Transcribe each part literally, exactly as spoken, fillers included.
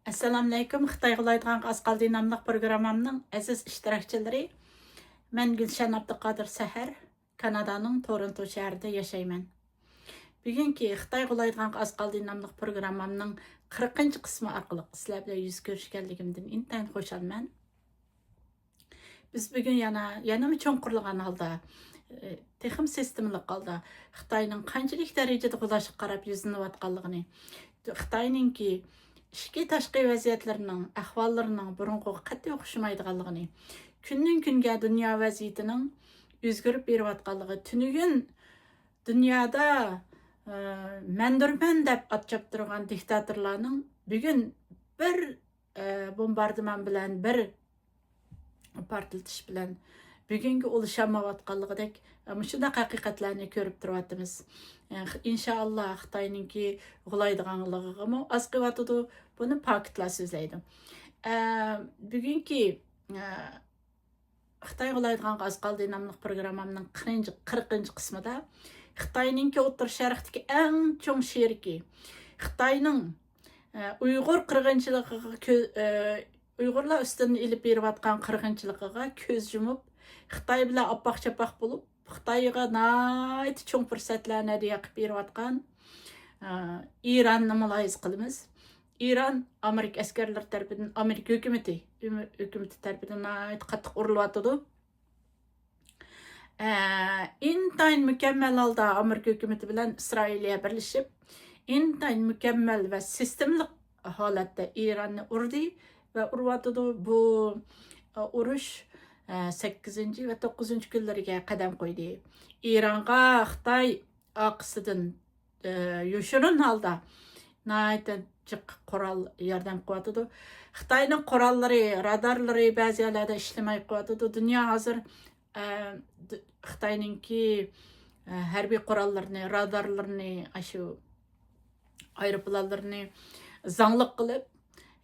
ئەسسالامۇئەلەيكۇم. خىتاي غۇلايدىغانغا ئاز قالدى ناملىق پروگراممامنىڭ ئەزىز ئىشتىراكچىلىرى. مەن گۈلشەن ئابدۇقادىر سەھەر، كانادانىڭ تورونتو شەھىرىدە ياشايمەن. بۈگۈنكى خىتاي غۇلايدىغانغا ئاز قالدى ناملىق پروگراممامنىڭ قىرىقىنچى قىسمى ئارقىلىق سىلەر بىلەن يۈز كۆرۈشكەنلىكىمدىن ئىنتايىن خۇشالمەن. بىز بۈگۈن يەنە، يەنىمۇ چوڭقۇرلىغان ھالدا، ئى، تېخىمۇ سىستېمىلىق ھالدا خىتاينىڭ قانچىلىك دەرىجىدە غۇلاشقا قاراپ يۈزلىنىۋاتقانلىقىنى، خىتاينىڭكى ئىچكى تاشقى ۋەزىيەتلىرىنىڭ، ئەھۋاللىرىنىڭ بۇرۇنقىغا قەتئىي ئوخشىمايدىغانلىقىنى، كۈندىن كۈنگە دۇنيا ۋەزىيىتىنىڭ ئۆزگىرىپ بېرىۋاتقانلىقى، تۈنۈگۈن دۇنيادا، ئى، مەندۇرمەن دەپ ئات چاپتۇرغان دىكتاتورلارنىڭ بۈگۈن بىر، ئى، بومباردىمان بىلەن، بىر پارتلىتىش بىلەن بۈگۈنكى ئۇلىشالمايۋاتقانلىقىدەك، ئى، مۇشۇنداق ھەقىقەتلەرنى كۆرۈپ تۇرۇۋاتىمىز. ئى، ئىنشائاللا خىتاينىڭكى غۇلايدىغانلىقىغىمۇ ئاز قېلىۋاتىدۇ. بۇنى پاكىتلار سۆزلەيدۇ. ئى، بۈگۈنكى، ئى، خىتاي غۇلايدىغانغا ئاز قالدى ناملىق پروگراممامنىڭ قىرىنچى، قىرىقىنچى قىسمىدا خىتاينىڭكى ئوتتۇرا شەرقتىكى ئەڭ چوڭ شېرىكى، خىتاينىڭ، ئە، ئۇيغۇر قىرغىنچىلىقىغا كۆ-، ئە، ئۇيغۇرلار ئۈستىدىن ئېلىپ بېرىۋاتقان قىرغىنچىلىقىغا كۆز يۇمۇپ، خىتاي بىلەن ئاپاق-چاپاق بولۇپ، خىتايغا ناھايىتى چوڭ پۇرسەتلەرنى ھەدىيە قىلىپ بېرىۋاتقان، ئە، ئىراننى مۇلاھىزە قىلىمىز. ئىران ئامېرىكا ئەسكەرلىرى تەرىپىدىن، ئامېرىكا ھۆكۈمىتى، ھۆكۈمىتى تەرىپىدىن ناھايىتى قاتتىق ئۇرۇلۇۋاتىدۇ. ئە، ئىنتايىن مۇكەممەل ھالدا ئامېرىكا ھۆكۈمىتى بىلەن ئىسرائىلىيە بىرلىشىپ، ئىنتايىن مۇكەممەل ۋە سىستېمىلىق ھالەتتە ئىراننى ئۇردى ۋە ئۇرۇۋاتىدۇ. بۇ، ئە، ئۇرۇش، ئە، سەككىزىنچى ۋە توققۇزىنچى كۈنلىرىگە قەدەم قويدى. ئىرانغا خىتاي ئارقىسىدىن، ئە، يوشۇرۇن ھالدا ناھايىتى جىق قورال ياردەم قىلىۋاتىدۇ. خىتاينىڭ قوراللىرى، رادارلىرى بەزى يەرلەردە ئىشلىمەي قېلىۋاتىدۇ. دۇنيا ھازىر، ئە، د-، خىتاينىڭكى، ئە، ھەربىي قوراللىرىنى، رادارلىرىنى، ئاشۇ ئايروپىلانلىرىنى زاڭلىق قىلىپ،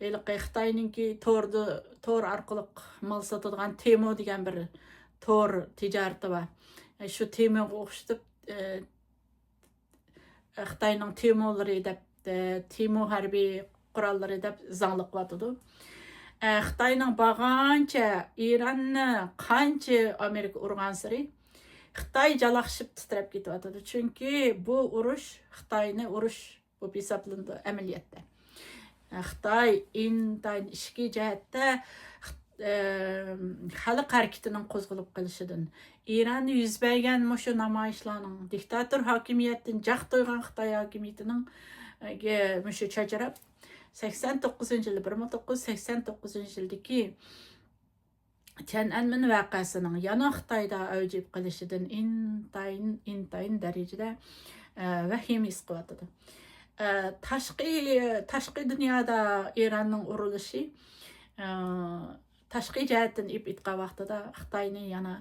ھېلىقى خىتاينىڭكى توردا، تور ئارقىلىق مال ساتىدىغان تېمو دېگەن بىر تور تىجارىتى بار. ئە، شۇ تېموغا ئوخشىتىپ، ئە، خىتاينىڭ تېمولىرى دەپ، تېمو ھەربىي قوراللىرى دەپ زاڭلىقىۋاتىدۇ. خىتاينىڭ بارغانچە، ئىراننى قانچە ئامېرىكا ئۇرغانسېرى خىتاي جالاقشىپ تىترەپ كېتىۋاتىدۇ. چۈنكى بۇ ئۇرۇش خىتاينى ئۇرۇش بولۇپ ھېسابلىنىدۇ ئەمەلىيەتتە. خىتاي ئىنتايىن ئىچكى جەھەتتە، ئە، خەلق ھەرىكىتىنىڭ قوزغىلىپ قېلىشىدىن، ئىراندا يۈز بەرگەن مۇشۇ نامايىشلارنىڭ، دىكتاتور ھاكىمىيەتتىن جاق تويغان خىتاي ھاكىمىيىتىنىڭ، ئە، مۇشۇ چاچراپ، سەكسەن توققۇزىنچى يىل، بىر مىڭ توققۇز يۈز سەكسەن توققۇزىنچى يىلدىكى تيەنئەنمېن ۋەقەسىنىڭ يەنە خىتايدا ئەۋج ئېلىپ قېلىشىدىن ئىنتايىن، ئىنتايىن دەرىجىدە، ئە، ۋەھىمە ھېس قىلىۋاتىدۇ. ئە، تاشقى، تاشقى دۇنيادا ئىراننىڭ ئۇرۇلۇشى، ئە، تاشقى جەھەتتىن ئېلىپ ئېيتقان ۋاقتىدا خىتاينى يەنە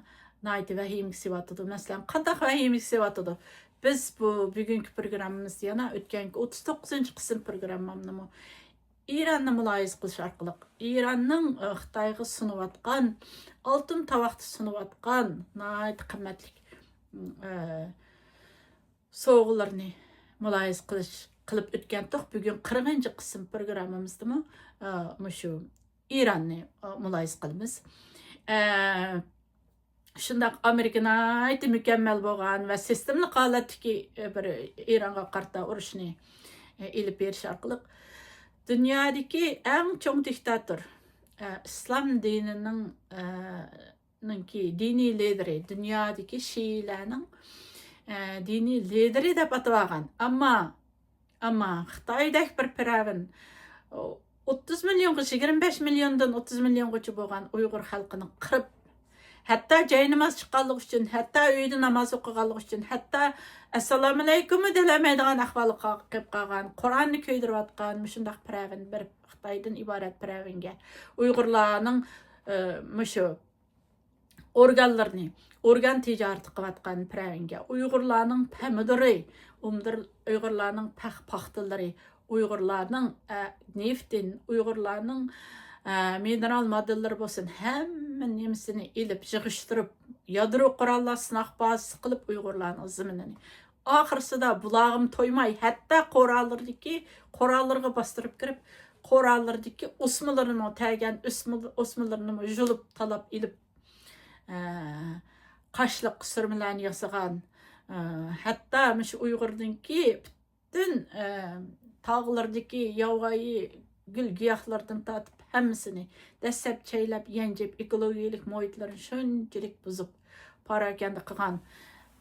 ناھايىتى ۋەھىمىگە سېلىۋاتىدۇ. مەسىلەن، قانداق ۋەھىمىگە سېلىۋاتىدۇ؟ بىز بۇ بۈگۈنكى پروگراممىمىزدا يەنە ئۆتكەنكى ئوتتۇز توققۇزىنچى قىسىم پروگراممامنىمۇ ئىراننى مۇلاھىزە قىلىش ئارقىلىق ئىراننىڭ، ئە، خىتايغا سۇنۇۋاتقان، ئالتۇن تاۋاقتا سۇنۇۋاتقان ناھايىتى قىممەتلىك، ئە، سوۋغىلىرىنى مۇلاھىزە قىلىش، قىلىپ ئۆتكەنتۇق. بۈگۈن قىرىقىنچى قىسىم پروگراممىمىزدىمۇ، ئە، مۇشۇ ئىراننى، ئە، مۇلاھىزە قىلىمىز. ئە، شۇنداق ئامېرىكا ناھايىتى مۇكەممەل بولغان ۋە سىستېمىلىق ھالەتتىكى، ئە، بىر ئىرانغا قارىتا ئۇرۇشنى، ئە، ئېلىپ بېرىش ئارقىلىق دۇنيادىكى ئەڭ چوڭ دىكتاتور، ئە، ئىسلام دىنىنىڭ، ئە، نىڭكى دىنىي لىدىرى، دۇنيادىكى شىئىلەرنىڭ، ئە، دىنىي لىدىرى دەپ ئاتىۋالغان. ئەمما، ئەمما خىتايدەك بىر پىرئەۋن، ئوتتۇز مىليونغا، يىگىرمە بەش مىليوندىن ئوتتۇز مىليونغىچە بولغان ئۇيغۇر خەلقىنى قىرىپ، ھەتتا جايناماز چىققانلىقى ئۈچۈن، ھەتتا ئۆيىدە ناماز ئوقۇغانلىقى ئۈچۈن، ھەتتا ئەسسالامۇئەلەيكۇممۇ دېيەلمەيدىغان ئەھۋالغا قېلىپ قالغان، قۇرئاننى كۆيدۈرۈۋاتقان مۇشۇنداق پىرئەۋن بىر خىتايدىن ئىبارەت پىرئەۋنگە ئۇيغۇرلارنىڭ، ئە، مۇشۇ ئورگانلىرىنى، ئورگان تىجارىتى قىلىۋاتقان پىرئەۋنگە، ئۇيغۇرلارنىڭ پەمىدۇرى، ئۇمدۇر-، ئۇيغۇرلارنىڭ پەخ-، پاختىلىرى، ئۇيغۇرلارنىڭ، ئە، نېفىتى، ئۇيغۇرلارنىڭ، ئە، مىنېرال ماددىلىرى بولسۇن، ھەممە نېمىسىنى ئېلىپ، يىغىشتۇرۇپ، يادرو قوراللار سىناق بازىسى قىلىپ، ئۇيغۇرلارنىڭ زېمىنىنى ئاخىرسىدا بۇلاغىمۇ تويماي، ھەتتا قورالىرىدىكى، قورالىرىغا باستۇرۇپ كىرىپ، قورالىرىدىكى ئوسمىلىرىنىمۇ تەگەن، ئۆسمە-، ئوسمىلىرىنىمۇ يۇلۇپ، تالاپ ئېلىپ، ئە، قاشلىق سۈرمىلەرنى ياسىغان، ئە، ھەتتا مۇشۇ ئۇيغۇرنىڭكى پۈتۈن، ئە، تاغلىرىدىكى ياۋايى گۈل گىياھلاردىن تارتىپ ھەممىسىنى دەسسەپ، چەيلەپ، يەنجىپ، ئېكولوگىيەلىك مۇھىتلىرىنى شۇنچىلىك بۇزۇپ، پاراكەندە قىلغان،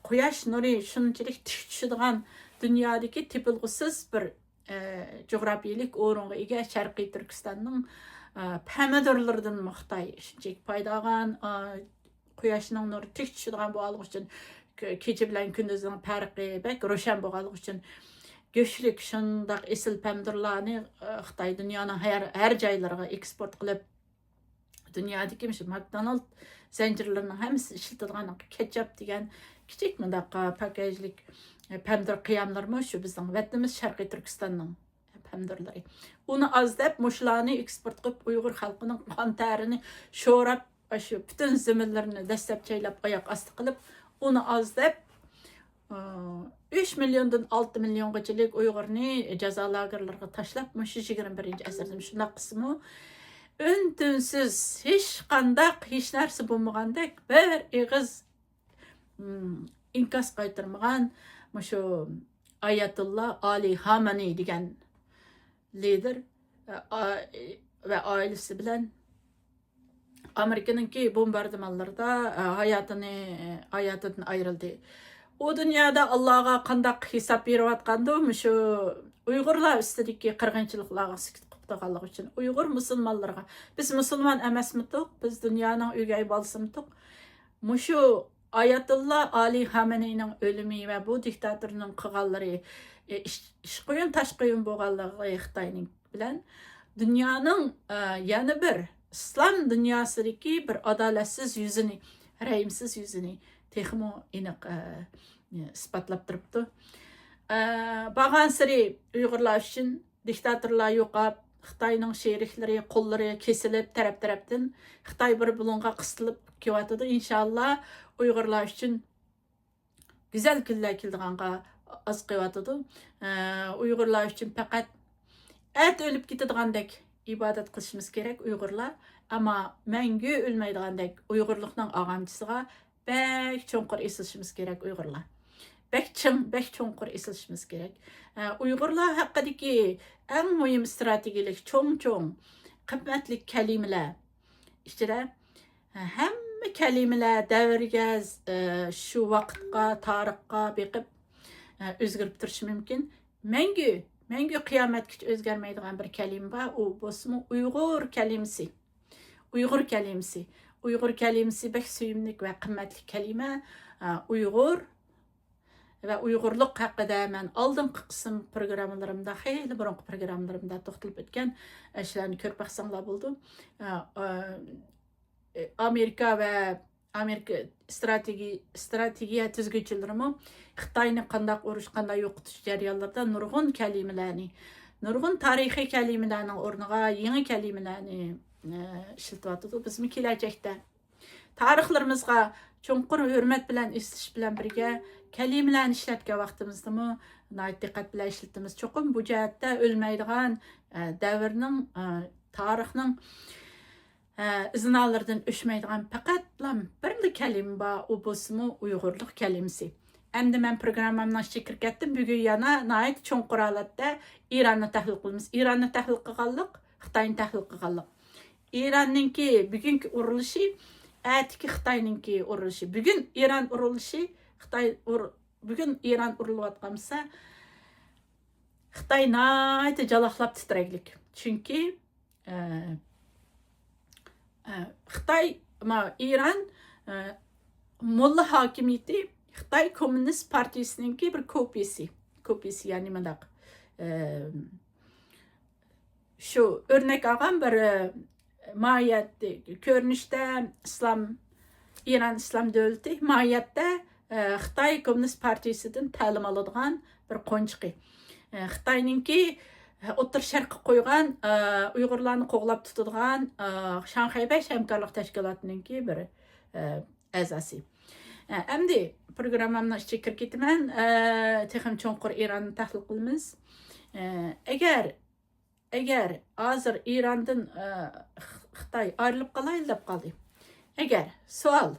قۇياش نۇرى شۇنچىلىك تىك چۈشىدىغان دۇنيادىكى تېپىلغۇسىز بىر، ئە، جۇغراپىيەلىك ئورۇنغا ئىگە شەرقىي تۈركىستاننىڭ، ئە، پەمىدۇرلىرىدىنمۇ خىتاي شۇنچىلىك پايدا ئالغان، ئە، قۇياشنىڭ نۇرى تىك چۈشىدىغان بولغانلىقى ئۈچۈن، كېچە بىلەن كۈندۈزنىڭ پەرقى بەك روشەن بولغانلىقى ئۈچۈن، گۆشلۈك شۇنداق ئېسىل پەمىدۇرلارنى، ئە، خىتاي دۇنيانىڭ ھەر، ھەر جايلىرىغا ئېكسپورت قىلىپ، دۇنيادىكى مۇشۇ ماكدونالد زەنجىرلىرىنىڭ ھەممىسى ئىشلىتىدىغان كېچەپ دېگەن كىچىك مۇنداق پاكەجلىك پەمىدۇر قىياملىرىمۇ شۇ بىزنىڭ ۋەتىنىمىز شەرقىي تۈركىستاننىڭ پەمىدۇرلىرى. ئۇنى ئاز دەپ، مۇشۇلارنى ئېكسپورت قىلىپ، ئۇيغۇر خەلقىنىڭ قان تەرىنى شوراپ، شۇ پۈتۈن زېمىنلىرىنى دەسسەپ چەيلەپ، ئاياق ئاستى قىلىپ، ئۇنى ئاز دەپ، ئۈچ مىليوندىن ئالتە مىليونغىچىلىك ئۇيغۇرنى جازا لاگېرلىرىغا تاشلاپ، مۇشۇ يىگىرمە بىرىنچى ئەسىردە شۇنداق قىلسىمۇ، ئۈن-تىنسىز، ھېچقانداق، ھېچ نەرسە بولمىغاندەك بىر ئېغىز، ئىم، ئىنكاس قايتۇرمىغان مۇشۇ ئايەتۇللا ئالى خامەنىي دېگەن لىدېر، ئا-، ۋە ئائىلىسى بىلەن ئامېرىكىنىڭكى بومباردىمانلىرىدا، ئە، ھاياتىنى، ھاياتىدىن ئايرىلدى. ئۇ دۇنيادا ئاللاغا قانداق ھېساب بېرىۋاتقاندۇ، مۇشۇ ئۇيغۇرلار ئۈستىدىكى قىرغىنچىلىقلارغا سۈكۈت قىلىپ تۇرغانلىقى ئۈچۈن، ئۇيغۇر مۇسۇلمانلىرىغا، بىز مۇسۇلمان ئەمەسمىدۇق، بىز دۇنيانىڭ ئۆگەي بالىسىمىدۇق، مۇشۇ ئايەتۇللا ئالى خامەنىينىڭ ئۆلۈمى ۋە بۇ دىكتاتورنىڭ قىلغانلىرى، ئىش، ئىش قويۇن، تاش قويۇن بولغانلىقى خىتاينىڭ بىلەن دۇنيانىڭ، ئە، يەنە بىر ئىسلام دۇنياسىدىكى بىر ئادالەتسىز يۈزىنى، رەھىمسىز يۈزىنى تېخىمۇ ئېنىق، ئە، ئىسپاتلاپ تۇرۇپتۇ. ئە، بارغانسېرى ئۇيغۇرلار ئۈچۈن دىكتاتورلار يوقاپ، خىتاينىڭ شېرىكلىرى، قۇللىرى كېسىلىپ، تەرەپ-تەرەپتىن خىتاي بىر بۇلۇڭغا قىستىلىپ كېلىۋاتىدۇ. ئىنشاللا ئۇيغۇرلار ئۈچۈن گۈزەل كۈنلەر كېلىدىغانغا ئاز قېلىۋاتىدۇ. ئە، ئۇيغۇرلار ئۈچۈن پەقەت ئەتە ئۆلۈپ كېتىدىغاندەك ئىبادەت قىلىشىمىز كېرەك ئۇيغۇرلار. ئەمما مەڭگۈ ئۆلمەيدىغاندەك ئۇيغۇرلۇقنىڭ ئاغامچىسىغا بەك چوڭقۇر ئېسىلىشىمىز كېرەك ئۇيغۇرلار. بەك چىڭ، بەك چوڭقۇر ئېسىلىشىمىز كېرەك. ئە، ئۇيغۇرلار ھەققىدىكى ئەڭ مۇھىم ئىستراتېگىيەلىك چوڭ-چوڭ قىممەتلىك كەلىمىلەر ئىچىدە، ھەممە كەلىمىلەر دەۋرگە، ئە، شۇ ۋاقىتقا، تارىخقا بېقىپ، ئە، ئۆزگىرىپ تۇرۇشى مۇمكىن. مەڭگۈ، مەڭگۈ قىيامەتكىچە ئۆزگەرمەيدىغان بىر كەلىمە بار، ئۇ بولسىمۇ ئۇيغۇر كەلىمىسى. ئۇيغۇر كەلىمىسى. ئۇيغۇر كەلىمىسى بەك سۆيۈملۈك ۋە قىممەتلىك كەلىمە. ئە، ئۇيغۇر ۋە ئۇيغۇرلۇق ھەققىدە مەن ئالدىنقى قىسىم پروگراممىلىرىمدا، خېلى بۇرۇنقى پروگراممىلىرىمدا توختىلىپ ئۆتكەن، ئە، شۇلارنى كۆرۈپ باقساڭلار بولىدۇ. ئە، ئە، ئامېرىكا ۋە ئامېرىكا ئىستراتېگىي-، ئىستراتېگىيە تۈزگۈچىلىرىمۇ خىتاينى قانداق ئۇرۇش، قانداق يوقىتىش جەريانلىرىدا نۇرغۇن كەلىمىلەرنى، نۇرغۇن تارىخىي كەلىمىلەرنىڭ ئورنىغا يېڭى كەلىمىلەرنى، ئە، ئىشلىتىۋاتىدۇ. بىزمۇ كېلەچەكتە تارىخلىرىمىزغا چوڭقۇر ھۆرمەت بىلەن ئېسىلىش بىلەن بىرگە، كەلىمىلەرنى ئىشلەتكەن ۋاقتىمىزدىمۇ ناھايىتى دىققەت بىلەن ئىشلىتىمىز. چوقۇم بۇ جەھەتتە ئۆلمەيدىغان، ئە، دەۋرنىڭ، ئە، تارىخنىڭ، ئە، ئىزنالىرىدىن ئۆچمەيدىغان پەقەتلا بىرلا كەلىمە بار، ئۇ بولسىمۇ ئۇيغۇرلۇق كەلىمىسى. ئەمدى مەن پروگراممامنىڭ ئىچىگە كىرىپ كەتتىم. بۈگۈن يەنە ناھايىتى چوڭقۇر ھالەتتە ئىراننى تەھلىل قىلىمىز. ئىراننى تەھلىل قىلغانلىق، خىتاينى تەھلىل قىلغانلىق. ئىراننىڭكى بۈگۈنكى ئۇرۇلۇشى، ئەتىكى خىتاينىڭكى ئۇرۇلۇشى. بۈگۈن ئىران ئۇرۇلۇشى، خىتاي ئۇر-، بۈگۈن ئىران ئۇرۇلۇۋاتقان بولسا، خىتاي ناھايىتى جالاقلاپ تىترەكلىك. چۈنكى، ئە، ئە، خىتاي، ما، ئىران، ئە، موللا ھاكىمىيىتى خىتاي كوممۇنىست پارتىيىسىنىڭكى بىر كوپىيىسى. كوپىيىسى، يەنى مۇنداق، ئە، شۇ ئۆرنەك ئالغان بىر، ئە، ماھىيەت، كۆرۈنۈشتە ئىسلام، ئىران ئىسلام دۆلىتى، ماھىيەتتە، ئە، خىتاي كوممۇنىست پارتىيىسىدىن تەلىم ئالىدىغان بىر قونچىقى. ئە، خىتاينىڭكى، ئە، ئوتتۇرا شەرققە قويغان، ئە، ئۇيغۇرلارنى قوغلاپ تۇتىدىغان، ئە، شاڭخەي بەش ھەمكارلىق تەشكىلاتىنىڭكى بىر، ئە، ئەزاسى. ئەمدى پروگراممامنىڭ ئىچىگە كىرىپ كېتىمەن. تېخىمۇ چوڭقۇر ئىراننى تەھلىل قىلىمىز. ئەگەر، ئەگەر ھازىر ئىراندىن، خىتاي ئايرىلىپ قالايلى دەپ قالدى. ئەگەر، سوئال،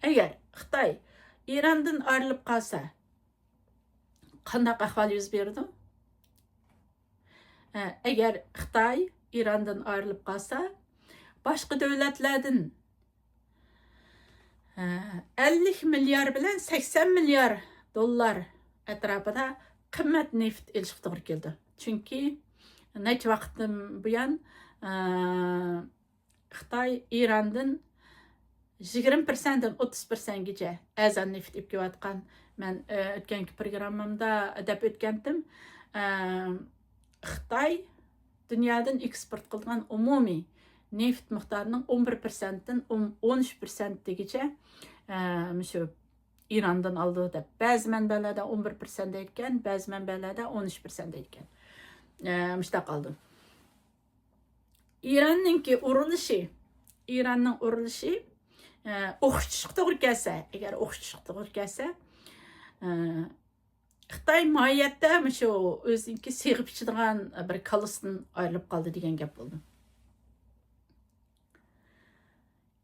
ئەگەر خىتاي ئىراندىن ئايرىلىپ قالسا، قانداق ئەھۋال يۈز بېرىدۇ؟ ئەگەر خىتاي ئىراندىن ئايرىلىپ قالسا، باشقا دۆلەتلەردىن ئەللىك مىليار بىلەن سەكسەن مىليار دوللار ئەتراپىدا قىممەت نېفىت ئېلىشقا توغرا كېلىدۇ. چۈنكى نەچچە ۋاقىتتىن بۇيان خىتاي ئىراندىن يىگىرمە پىرسەنتتىن ئوتتۇز پىرسەنتكىچە ئەرزان نېفىت ئېلىپ كېلىۋاتقان. مەن ئۆتكەنكى پروگراممامدا دەپ ئۆتكەنتىم. خىتاي دۇنيادىن ئېكسپورت قىلىدىغان ئومۇمىي نېفىت مىقدارىنىڭ ئون بىر پىرسەنتتىن ئون ئۈچ پىرسەنتىگىچە مۇشۇ ئىراندىن ئالىدۇ دەپ، بەزى مەنبەلەردە ئون بىر پىرسەنت دەيدىكەن، بەزى مەنبەلەردە ئون ئۈچ پىرسەنت دەيدىكەن. مۇشۇنداق ئالىدۇ. ئىراننىڭكى ئۇرۇلۇشى، ئىراننىڭ ئۇرۇلۇشى ئوخشىتىشقا توغرا كەلسە، ئەگەر ئوخشىتىشقا توغرا كەلسە، خىتاي ماھىيەتتە مۇشۇ ئۆزىنىڭكى سېغىپ ئىچىدىغان بىر كالىسىدىن ئايرىلىپ قالدى دېگەن گەپ بولىدۇ.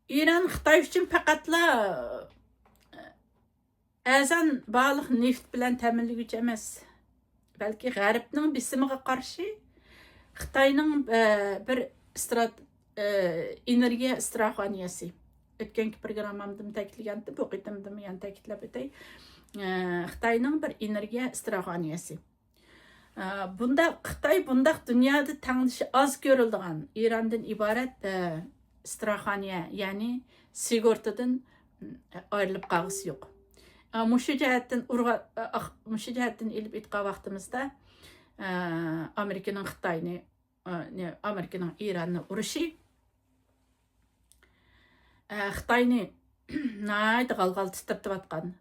ئىران خىتاي ئۈچۈن پەقەتلا ئەرزان باھالىق نېفىت بىلەن تەمىنلىگۈچى ئەمەس، بەلكى غەربنىڭ بېسىمىغا قارشى خىتاينىڭ بىر ئىسترات ئېنېرگىيە ئىستراخانىيەسى. ئۆتكەنكى پروگراممامدىمۇ تەكىتلىگەنتىم، بۇ قېتىمدىمۇ يەنە تەكىتلەپ ئۆتەي. خىتاينىڭ بىر ئېنېرگىيە ئىستراخانىيەسى. بۇنداق، خىتاي بۇنداق دۇنيادا تەڭدىشى ئاز كۆرۈلىدىغان ئىراندىن ئىبارەت ئىستراخانىيە، يەنى سىگورتىدىن ئايرىلىپ قالغۇسى يوق. مۇشۇ جەھەتتىن ئۇرغا-، مۇشۇ جەھەتتىن ئېلىپ ئېيتقان ۋاقتىمىزدا، ئامېرىكىنىڭ خىتاينى، ئامېرىكىنىڭ ئىراننى ئۇرۇشى خىتاينى ناھايىتى غالغال تىترىتىۋاتقان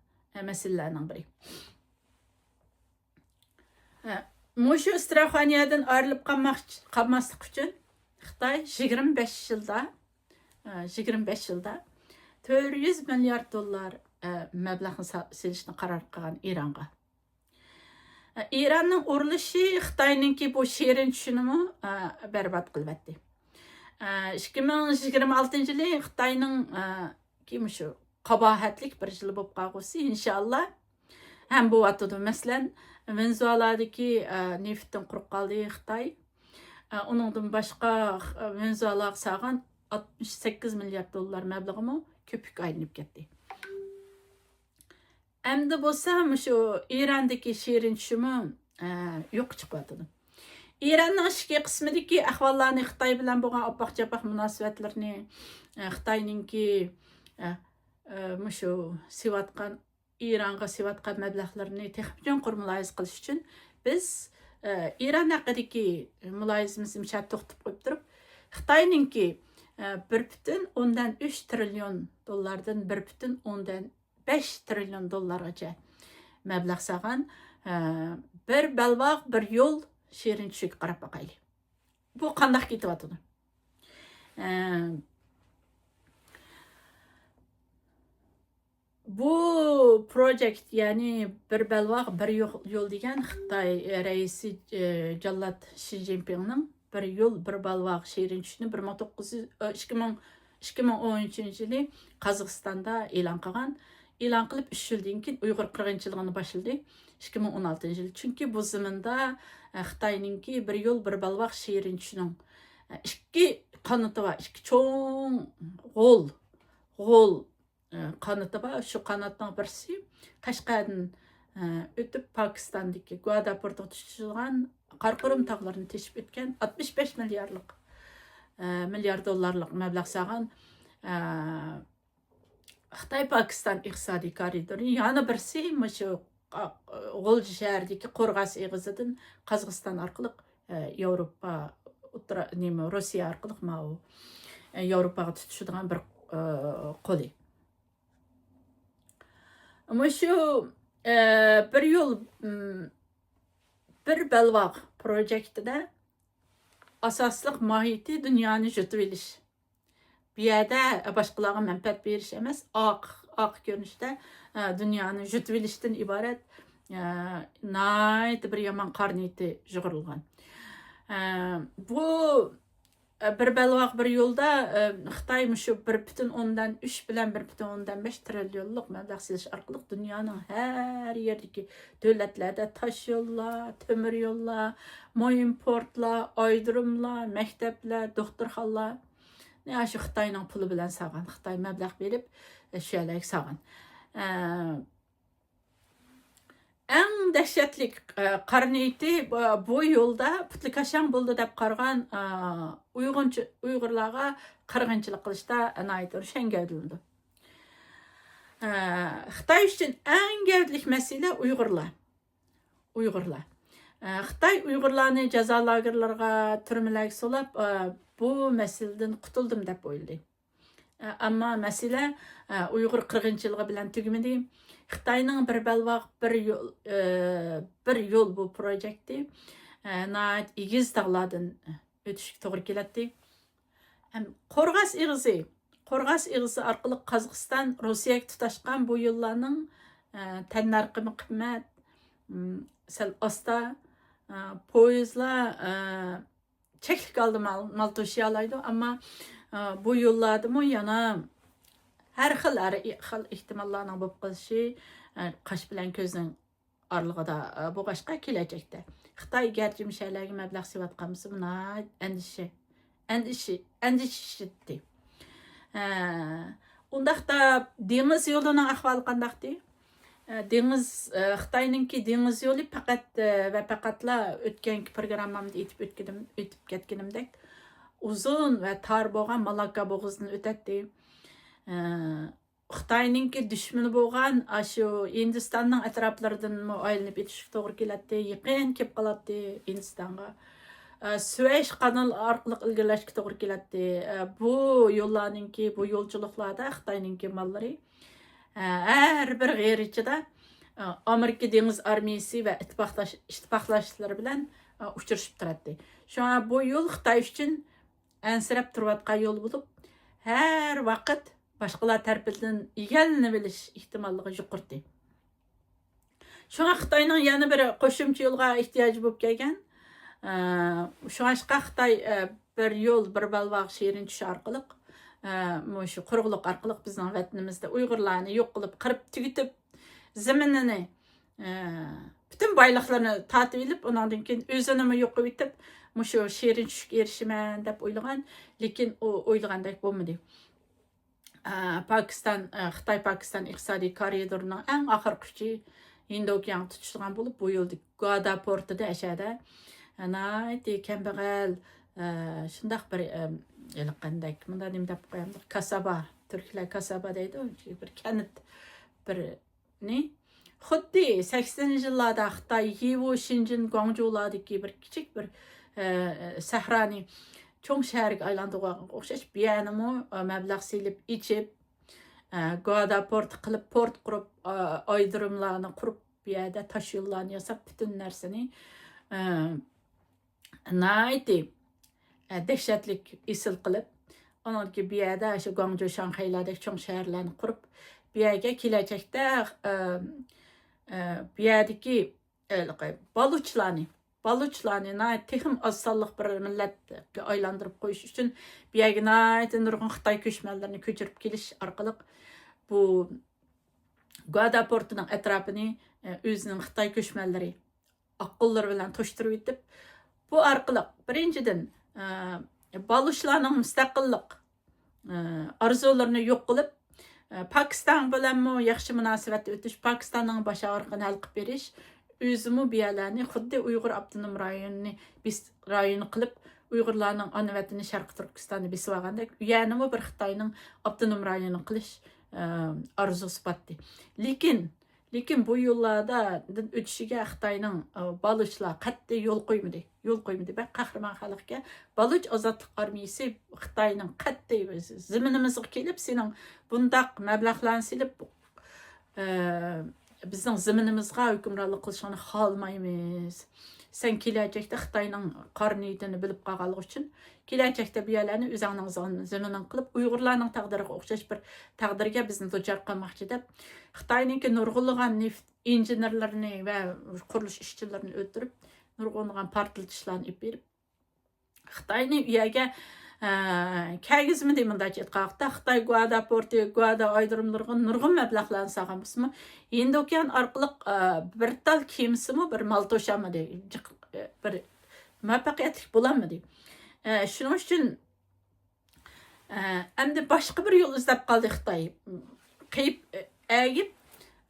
مەسىلىلەرنىڭ بىرى. مۇشۇ ئىستراخانىيەدىن ئايرىلىپ قالماق-، قالماسلىق ئۈچۈن خىتاي يىگىرمە بەش يىلدا، يىگىرمە بەش يىلدا تۆت يۈز مىليارد دوللار مەبلەغنى سا-، سېلىشنى قارار قىلغان ئىرانغا. ئىراننىڭ ئۇرۇلۇشى خىتاينىڭكى بۇ شېرىن چۈشىنىمۇ بەربات قىلىۋەتتى. ئىككى مىڭ يىگىرمە ئالتىنچى يىلى خىتاينىڭ كى مۇشۇ قاباھەتلىك بىر يىل بولۇپ قالغۇسى، ئىنشائاللا، ھەم بولۇۋاتىدۇ. مەسىلەن، ۋېنېزۇېلادىكى نېفىتتىن قۇرۇق قالدى خىتاي. ئۇنىڭدىن باشقا، ۋېنېزۇېلاغا سالغان ئاتمىش سەككىز مىليارد دوللار مەبلىغىمۇ كۆپۈككە ئايلىنىپ كەتتى. ئەمدى بولسا مۇشۇ ئىراندىكى شېرىن چۈشىمۇ يوققا چىقىۋاتىدۇ. ئىراننىڭ ئىچكى قىسمىدىكى ئەھۋاللارنى، خىتاي بىلەن بولغان ئاپاق-چاپاق مۇناسىۋەتلىرىنى، خىتاينىڭكى مۇشۇ سېلىۋاتقان، ئىرانغا سېلىۋاتقان مەبلەغلىرىنى تېخىمۇ چوڭقۇر مۇلاھىزە قىلىش ئۈچۈن بىز ئىران ھەققىدىكى مۇلاھىزىمىزنى مۇشۇ يەردە توختىتىپ قويۇپ تۇرۇپ، خىتاينىڭكى بىر پۈتۈن ئوندىن ئۈچ تىرىليون دوللاردىن بىر پۈتۈن ئوندىن بەش تىرىليون دوللارغىچە مەبلەغ سالغان، ئە، بىر بەلباغ، بىر يول شېرىن چۈشىگە قاراپ باقايلى. بۇ قانداق كېتىۋاتىدۇ؟ ئە، بۇ پروجېكت، يەنى بىر بەلباغ، بىر يو-، يول دېگەن خىتاي رەئىسى، ئە، جاللات شى جىنپىڭنىڭ بىر يول، بىر بەلباغ شېرىن چۈشىنى بىر مىڭ توققۇز يۈز، ئىككى مىڭ، ئىككى مىڭ ئون ئۈچىنچى يىلى قازاقىستاندا ئېلان قىلغان. ئېلان قىلىپ، ئۈچ يىلدىن كېيىن ئۇيغۇر قىرغىنچىلىقىنى باشلىدى، ئىككى مىڭ ئون ئالتىنچى يىلى. چۈنكى بۇ زېمىندا، ئە، خىتاينىڭكى بىر يول، بىر بەلباغ شېرىن چۈشىنىڭ، ئە، ئىككى قانىتى بار، ئىككى چوڭ غول، غول، ئە، قانىتى بار. شۇ قاناتنىڭ بىرسى قەشقەردىن، ئە، ئۆتۈپ، پاكىستاندىكى گۇاداپۇردا تۇتىشىدىغان قاراقۇرۇم تاغلىرىنى تېشىپ ئۆتكەن، ئاتمىش بەش مىليارلىق، ئە، مىليار دوللارلىق مەبلەغ سالغان، ئە، خىتاي پاكىستان ئىقتىسادىي كارىدورى، يەنە بىرسى مۇشۇ، ئا، غۇلجا شەھىرىدىكى قورغاس ئېغىزىدىن قازاقىستان ئارقىلىق، ئە، ياۋروپا، ئوتتۇرا، نېمە، روسىيە ئارقىلىق ماۋۇ، ئە، ياۋروپاغا تۇتىشىدىغان بىر، ئە، قولى. مۇشۇ، ئە، بىر يول، م، بىر بەلباغ پروجېكتىدا ئاساسلىق ماھىيىتى دۇنيانى يۇتۇۋېلىش. بۇ يەردە باشقىلارغا مەنپەئەت بېرىش ئەمەس، ئاق، ئارقا كۆرۈنۈشتە، ئە، دۇنيانى يۇتۇۋېلىشتىن ئىبارەت، ئە، ناھايىتى بىر يامان قارا نىيىتى يۇغۇرۇلغان. ئە، بۇ، ئە، بىر بەلباغ بىر يولدا، ئە، خىتاي مۇشۇ بىر پۈتۈن ئوندىن ئۈچ بىلەن بىر پۈتۈن ئوندىن بەش تىرىليونلۇق مەبلەغ سېلىش ئارقىلىق دۇنيانىڭ ھەر يېرىدىكى دۆلەتلەردە تاش يوللار، تۆمۈر يوللار، مۇھىم پورتلار، ئايرودروملار، مەكتەپلەر، دوختۇرخانىلار، ئاشۇ خىتاينىڭ پۇلى بىلەن سالغان، خىتاي مەبلەغ بېرىپ، شۇ يەرلەرگە سالغان. ئە، ئەڭ دەھشەتلىك، ئە، قارا نىيىتى بۇ، بۇ يولدا پۇتلىكاشاڭ بولىدۇ دەپ قارىغان، ئە، ئۇيغۇرچە-، ئۇيغۇرلارغا قىرغىنچىلىق قىلىشتا ناھايىتى ئۇرۇشەن گەۋدىلىنىدۇ. ئە، خىتاي ئۈچۈن ئەڭ گەۋدىلىك مەسىلە ئۇيغۇرلار. ئۇيغۇرلار. ئە، خىتاي ئۇيغۇرلارنى جازا لاگېرلىرىغا، تۈرمىلەرگە سولاپ، ئە، بۇ مەسىلىدىن قۇتۇلدۇم دەپ ئويلىدى. ئە، ئەمما مەسىلە، ئە، ئۇيغۇر قىرغىنچىلىقى بىلەن تۈگىمىدى. خىتاينىڭ بىر بەلباغ بىر يول، ئە، بىر يول بۇ پروجېكتى، ئە، ناھايىتى ئېگىز تاغلاردىن ئۆتۈشكە توغرا كېلەتتى. ھەم قورغاس ئېغىزى، قورغاس ئېغىزى ئارقىلىق قازاقىستان، روسىيەگە تۇتاشقان بۇ يوللارنىڭ، ئە، تەننەرخىمۇ قىممەت، م، سەل ئاستا، ئە، پويىزلار، ئە، چەكلىك ھالدا مال، مال توشۇيالايدۇ. ئەمما، ئە، بۇ يوللاردىمۇ يەنە ھەر خىل، ھەر خىل ئېھتىماللارنىڭ بولۇپ قېلىشى، ئە، قاش بىلەن كۆزنىڭ ئارىلىقىدا، ئە، بولغاچقا كېلەچەكتە خىتاي گەرچە مۇشۇ يەرلەرگە مەبلەغ سېلىۋاتقان بولسىمۇ، ناھايىتى ئەندىشە، ئەندىشە، ئەندىشىشتى. ئە، ئۇنداقتا دېڭىز يولىنىڭ ئەھۋالى قانداقتى؟ ئە، دېڭىز، ئە، خىتاينىڭكى دېڭىز يولى پەقەت، ئە، ۋە پەقەتلا ئۆتكەنكى پروگراممامدا ئېيتىپ ئۆتكىنىم-، ئۆتۈپ كەتكىنىمدەك ئۇزۇن ۋە تار بولغان مالاككا بوغۇزىدىن ئۆتەتتى. ئە، خىتاينىڭكى دۈشمىنى بولغان ئاشۇ ھىندىستاننىڭ ئەتراپلىرىدىنمۇ ئايلىنىپ ئۆتۈشكە توغرا كېلەتتى، يېقىن كېلىپ قالاتتى ھىندىستانغا. ئە، سۈۋەيش قانىلى ئارقىلىق ئىلگىرىلەشكە توغرا كېلەتتى. ئە، بۇ يوللارنىڭكى، بۇ يولچىلىقلاردا خىتاينىڭكى ماللىرى، ئە، ھەر بىر غېرىچىدا، ئە، ئامېرىكا دېڭىز ئارمىيىسى ۋە ئىتتىپاقداش-، ئىتتىپاقداشلىرى بىلەن، ئە، ئۇچرىشىپ تۇراتتى. شۇڭا بۇ يول خىتاي ئۈچۈن ئەنسىرەپ تۇرۇۋاتقان يول بولۇپ، ھەر ۋاقىت باشقىلار تەرىپىدىن ئىگىلىنىۋېلىش ئېھتىماللىقى يۇقىرىتى. شۇڭا خىتاينىڭ يەنە بىر قوشۇمچە يولغا ئېھتىياجى بولۇپ كەلگەن. ئە، شۇڭلاشقا خىتاي، ئە، بىر يول، بىر بەلباغ شېرىن چۈش ئارقىلىق، ئە، مۇشۇ قۇرۇقلۇق ئارقىلىق بىزنىڭ ۋەتىنىمىزدە ئۇيغۇرلارنى يوق قىلىپ، قىرىپ تۈگىتىپ، زېمىنىنى، ئە، پۈتۈن بايلىقلىرىنى تارتىۋېلىپ، ئۇنىڭدىن كېيىن ئۆزىنىمۇ يوق قىلىۋېتىپ، مۇشۇ شېرىن چۈشكە ئېرىشىمەن دەپ ئويلىغان، لېكىن ئۇ ئويلىغاندەك بولمىدى. ئە، پاكىستان، ئە، خىتاي پاكىستان ئىقتىسادىي كارىدورىنىڭ ئەڭ ئاخىرقى ئۇچى ھىندى ئوكيانغا تۇتىشىدىغان بولۇپ، بۇ يولدىكى گۇادا پورتىدا ئەشەدە، ئە، ناھايىتى كەمبەغەل، ئە، شۇنداق بىر، ئە، ھېلىقى قانداق، مۇنداق نېمە دەپ قويامدۇق، كاسابا، تۈركلەر كاسابا دەيدۇ، بىر كەنت، بىر نى خۇددى سەكسىنىنچى يىللاردا خىتاي يىۋۇ، شېنجېن، گۇاڭجۇلاردىكى بىر كىچىك بىر، ئە، سەھرانى چوڭ شەھەرگە ئايلاندۇرغانغا ئوخشاش، بۇ يەرنىمۇ، ئە، مەبلەغ سېلىپ ئېچىپ، ئە، گۇادا پورتى قىلىپ، پورت قۇرۇپ، ئا-، ئايرودروملارنى قۇرۇپ، بۇ يەردە تاش يوللارنى ياساپ، پۈتۈن نەرسىنى، ئە، ناھايىتى، ئە، دەھشەتلىك ئېسىل قىلىپ، ئۇنىڭدىن كېيىن بۇ يەردە شۇ گۇاڭجۇ، شاڭخەيلەردەك چوڭ شەھەرلەرنى قۇرۇپ، بۇ يەرگە كېلەچەكتە، ئە، ئە، بۇ يەردىكى، ئە، بالۇچلارنى، بالۇچلارنى ناھايىتى تېخىمۇ ئاز سانلىق بىر مىللەتكە ئايلاندۇرۇپ قويۇش ئۈچۈن بۇ يەرگە ناھايىتى نۇرغۇن خىتاي كۆچمەنلىرىنى كۆچۈرۈپ كېلىش ئارقىلىق بۇ گۇادا پورتىنىڭ ئەتراپىنى، ئە، ئۆزىنىڭ خىتاي كۆچمەنلىرى ئاققۇنلىرى بىلەن توشتۇرۇۋېتىپ، بۇ ئارقىلىق بىرىنچىدىن، ئە، بالۇچلارنىڭ مۇستەقىللىق، ئە، ئارزۇلىرىنى يوق قىلىپ، ئە، پاكىستان بىلەنمۇ ياخشى مۇناسىۋەتتە ئۆتۈش، پاكىستاننىڭ باش ئاغرىقىنى ھەل قىلىپ بېرىش، ئۆزىمۇ بۇ يەرلەرنى خۇددى ئۇيغۇر ئاپتونوم رايونىنى بېس-، رايونى قىلىپ، ئۇيغۇرلارنىڭ ئانا ۋەتىنى شەرقىي تۈركىستاننى بېسىۋالغاندەك، ئۇ يەرنىمۇ بىر خىتاينىڭ ئاپتونوم رايونى قىلىش، ئە، ئارزۇسى بارتتى. لېكىن، لېكىن بۇ يوللاردىن ئۆتۈشىگە خىتاينىڭ، ئە، بالۇچلار قەتئىي يول قويمىدى. يول قويمىدى. بەك قەھرىمان خەلقكەن. بالۇچ ئازادلىق ئارمىيىسى خىتاينىڭ قەتئىي زېمىنىمىزغا كېلىپ، سېنىڭ بۇنداق مەبلەغلەرنى سېلىپ، ئە، بىزنىڭ زېمىنىمىزغا ھۆكۈمرانلىق قىلىشىڭنى خالىمايمىز. سەن كېلەچەكتە خىتاينىڭ قارا نىيىتىنى بىلىپ قالغانلىقى ئۈچۈن، كېلەچەكتە بۇ يەرلەرنى ئۆزۈڭنىڭ زېمىنىڭ قىلىپ، ئۇيغۇرلارنىڭ تەقدىرىگە ئوخشاش بىر تەقدىرگە بىزنى دۇچار قىلماقچى دەپ، خىتاينىڭكى نۇرغۇنلىغان نېفىت ئىنژېنېرلىرىنى ۋە قۇرۇلۇش ئىشچىلىرىنى ئۆلتۈرۈپ، نۇرغۇنلىغان پارتلىتىشلارنى ئېلىپ بېرىپ، خىتاينى ئۇ يەرگە، ئە، كەلگۈزمىدى، مۇنداقچە ئېيتقان ۋاقىتتا. خىتاي گۇادا پورتى، گۇادا ئايرودروملىرىغا نۇرغۇن مەبلەغلەرنى سالغان بولسىمۇ، ھىندى ئوكيان ئارقىلىق، ئە، بىر تال كېمىسىمۇ بىر مال توشالمىدى. جىق-، ئە، بىر مۇۋەپپەقىيەتلىك بولالمىدى. ئە، شۇنىڭ ئۈچۈن، ئە، ئەمدى باشقا بىر يول ئىزدەپ قالدى خىتاي. قېيىپ، ئە، ئەگىپ،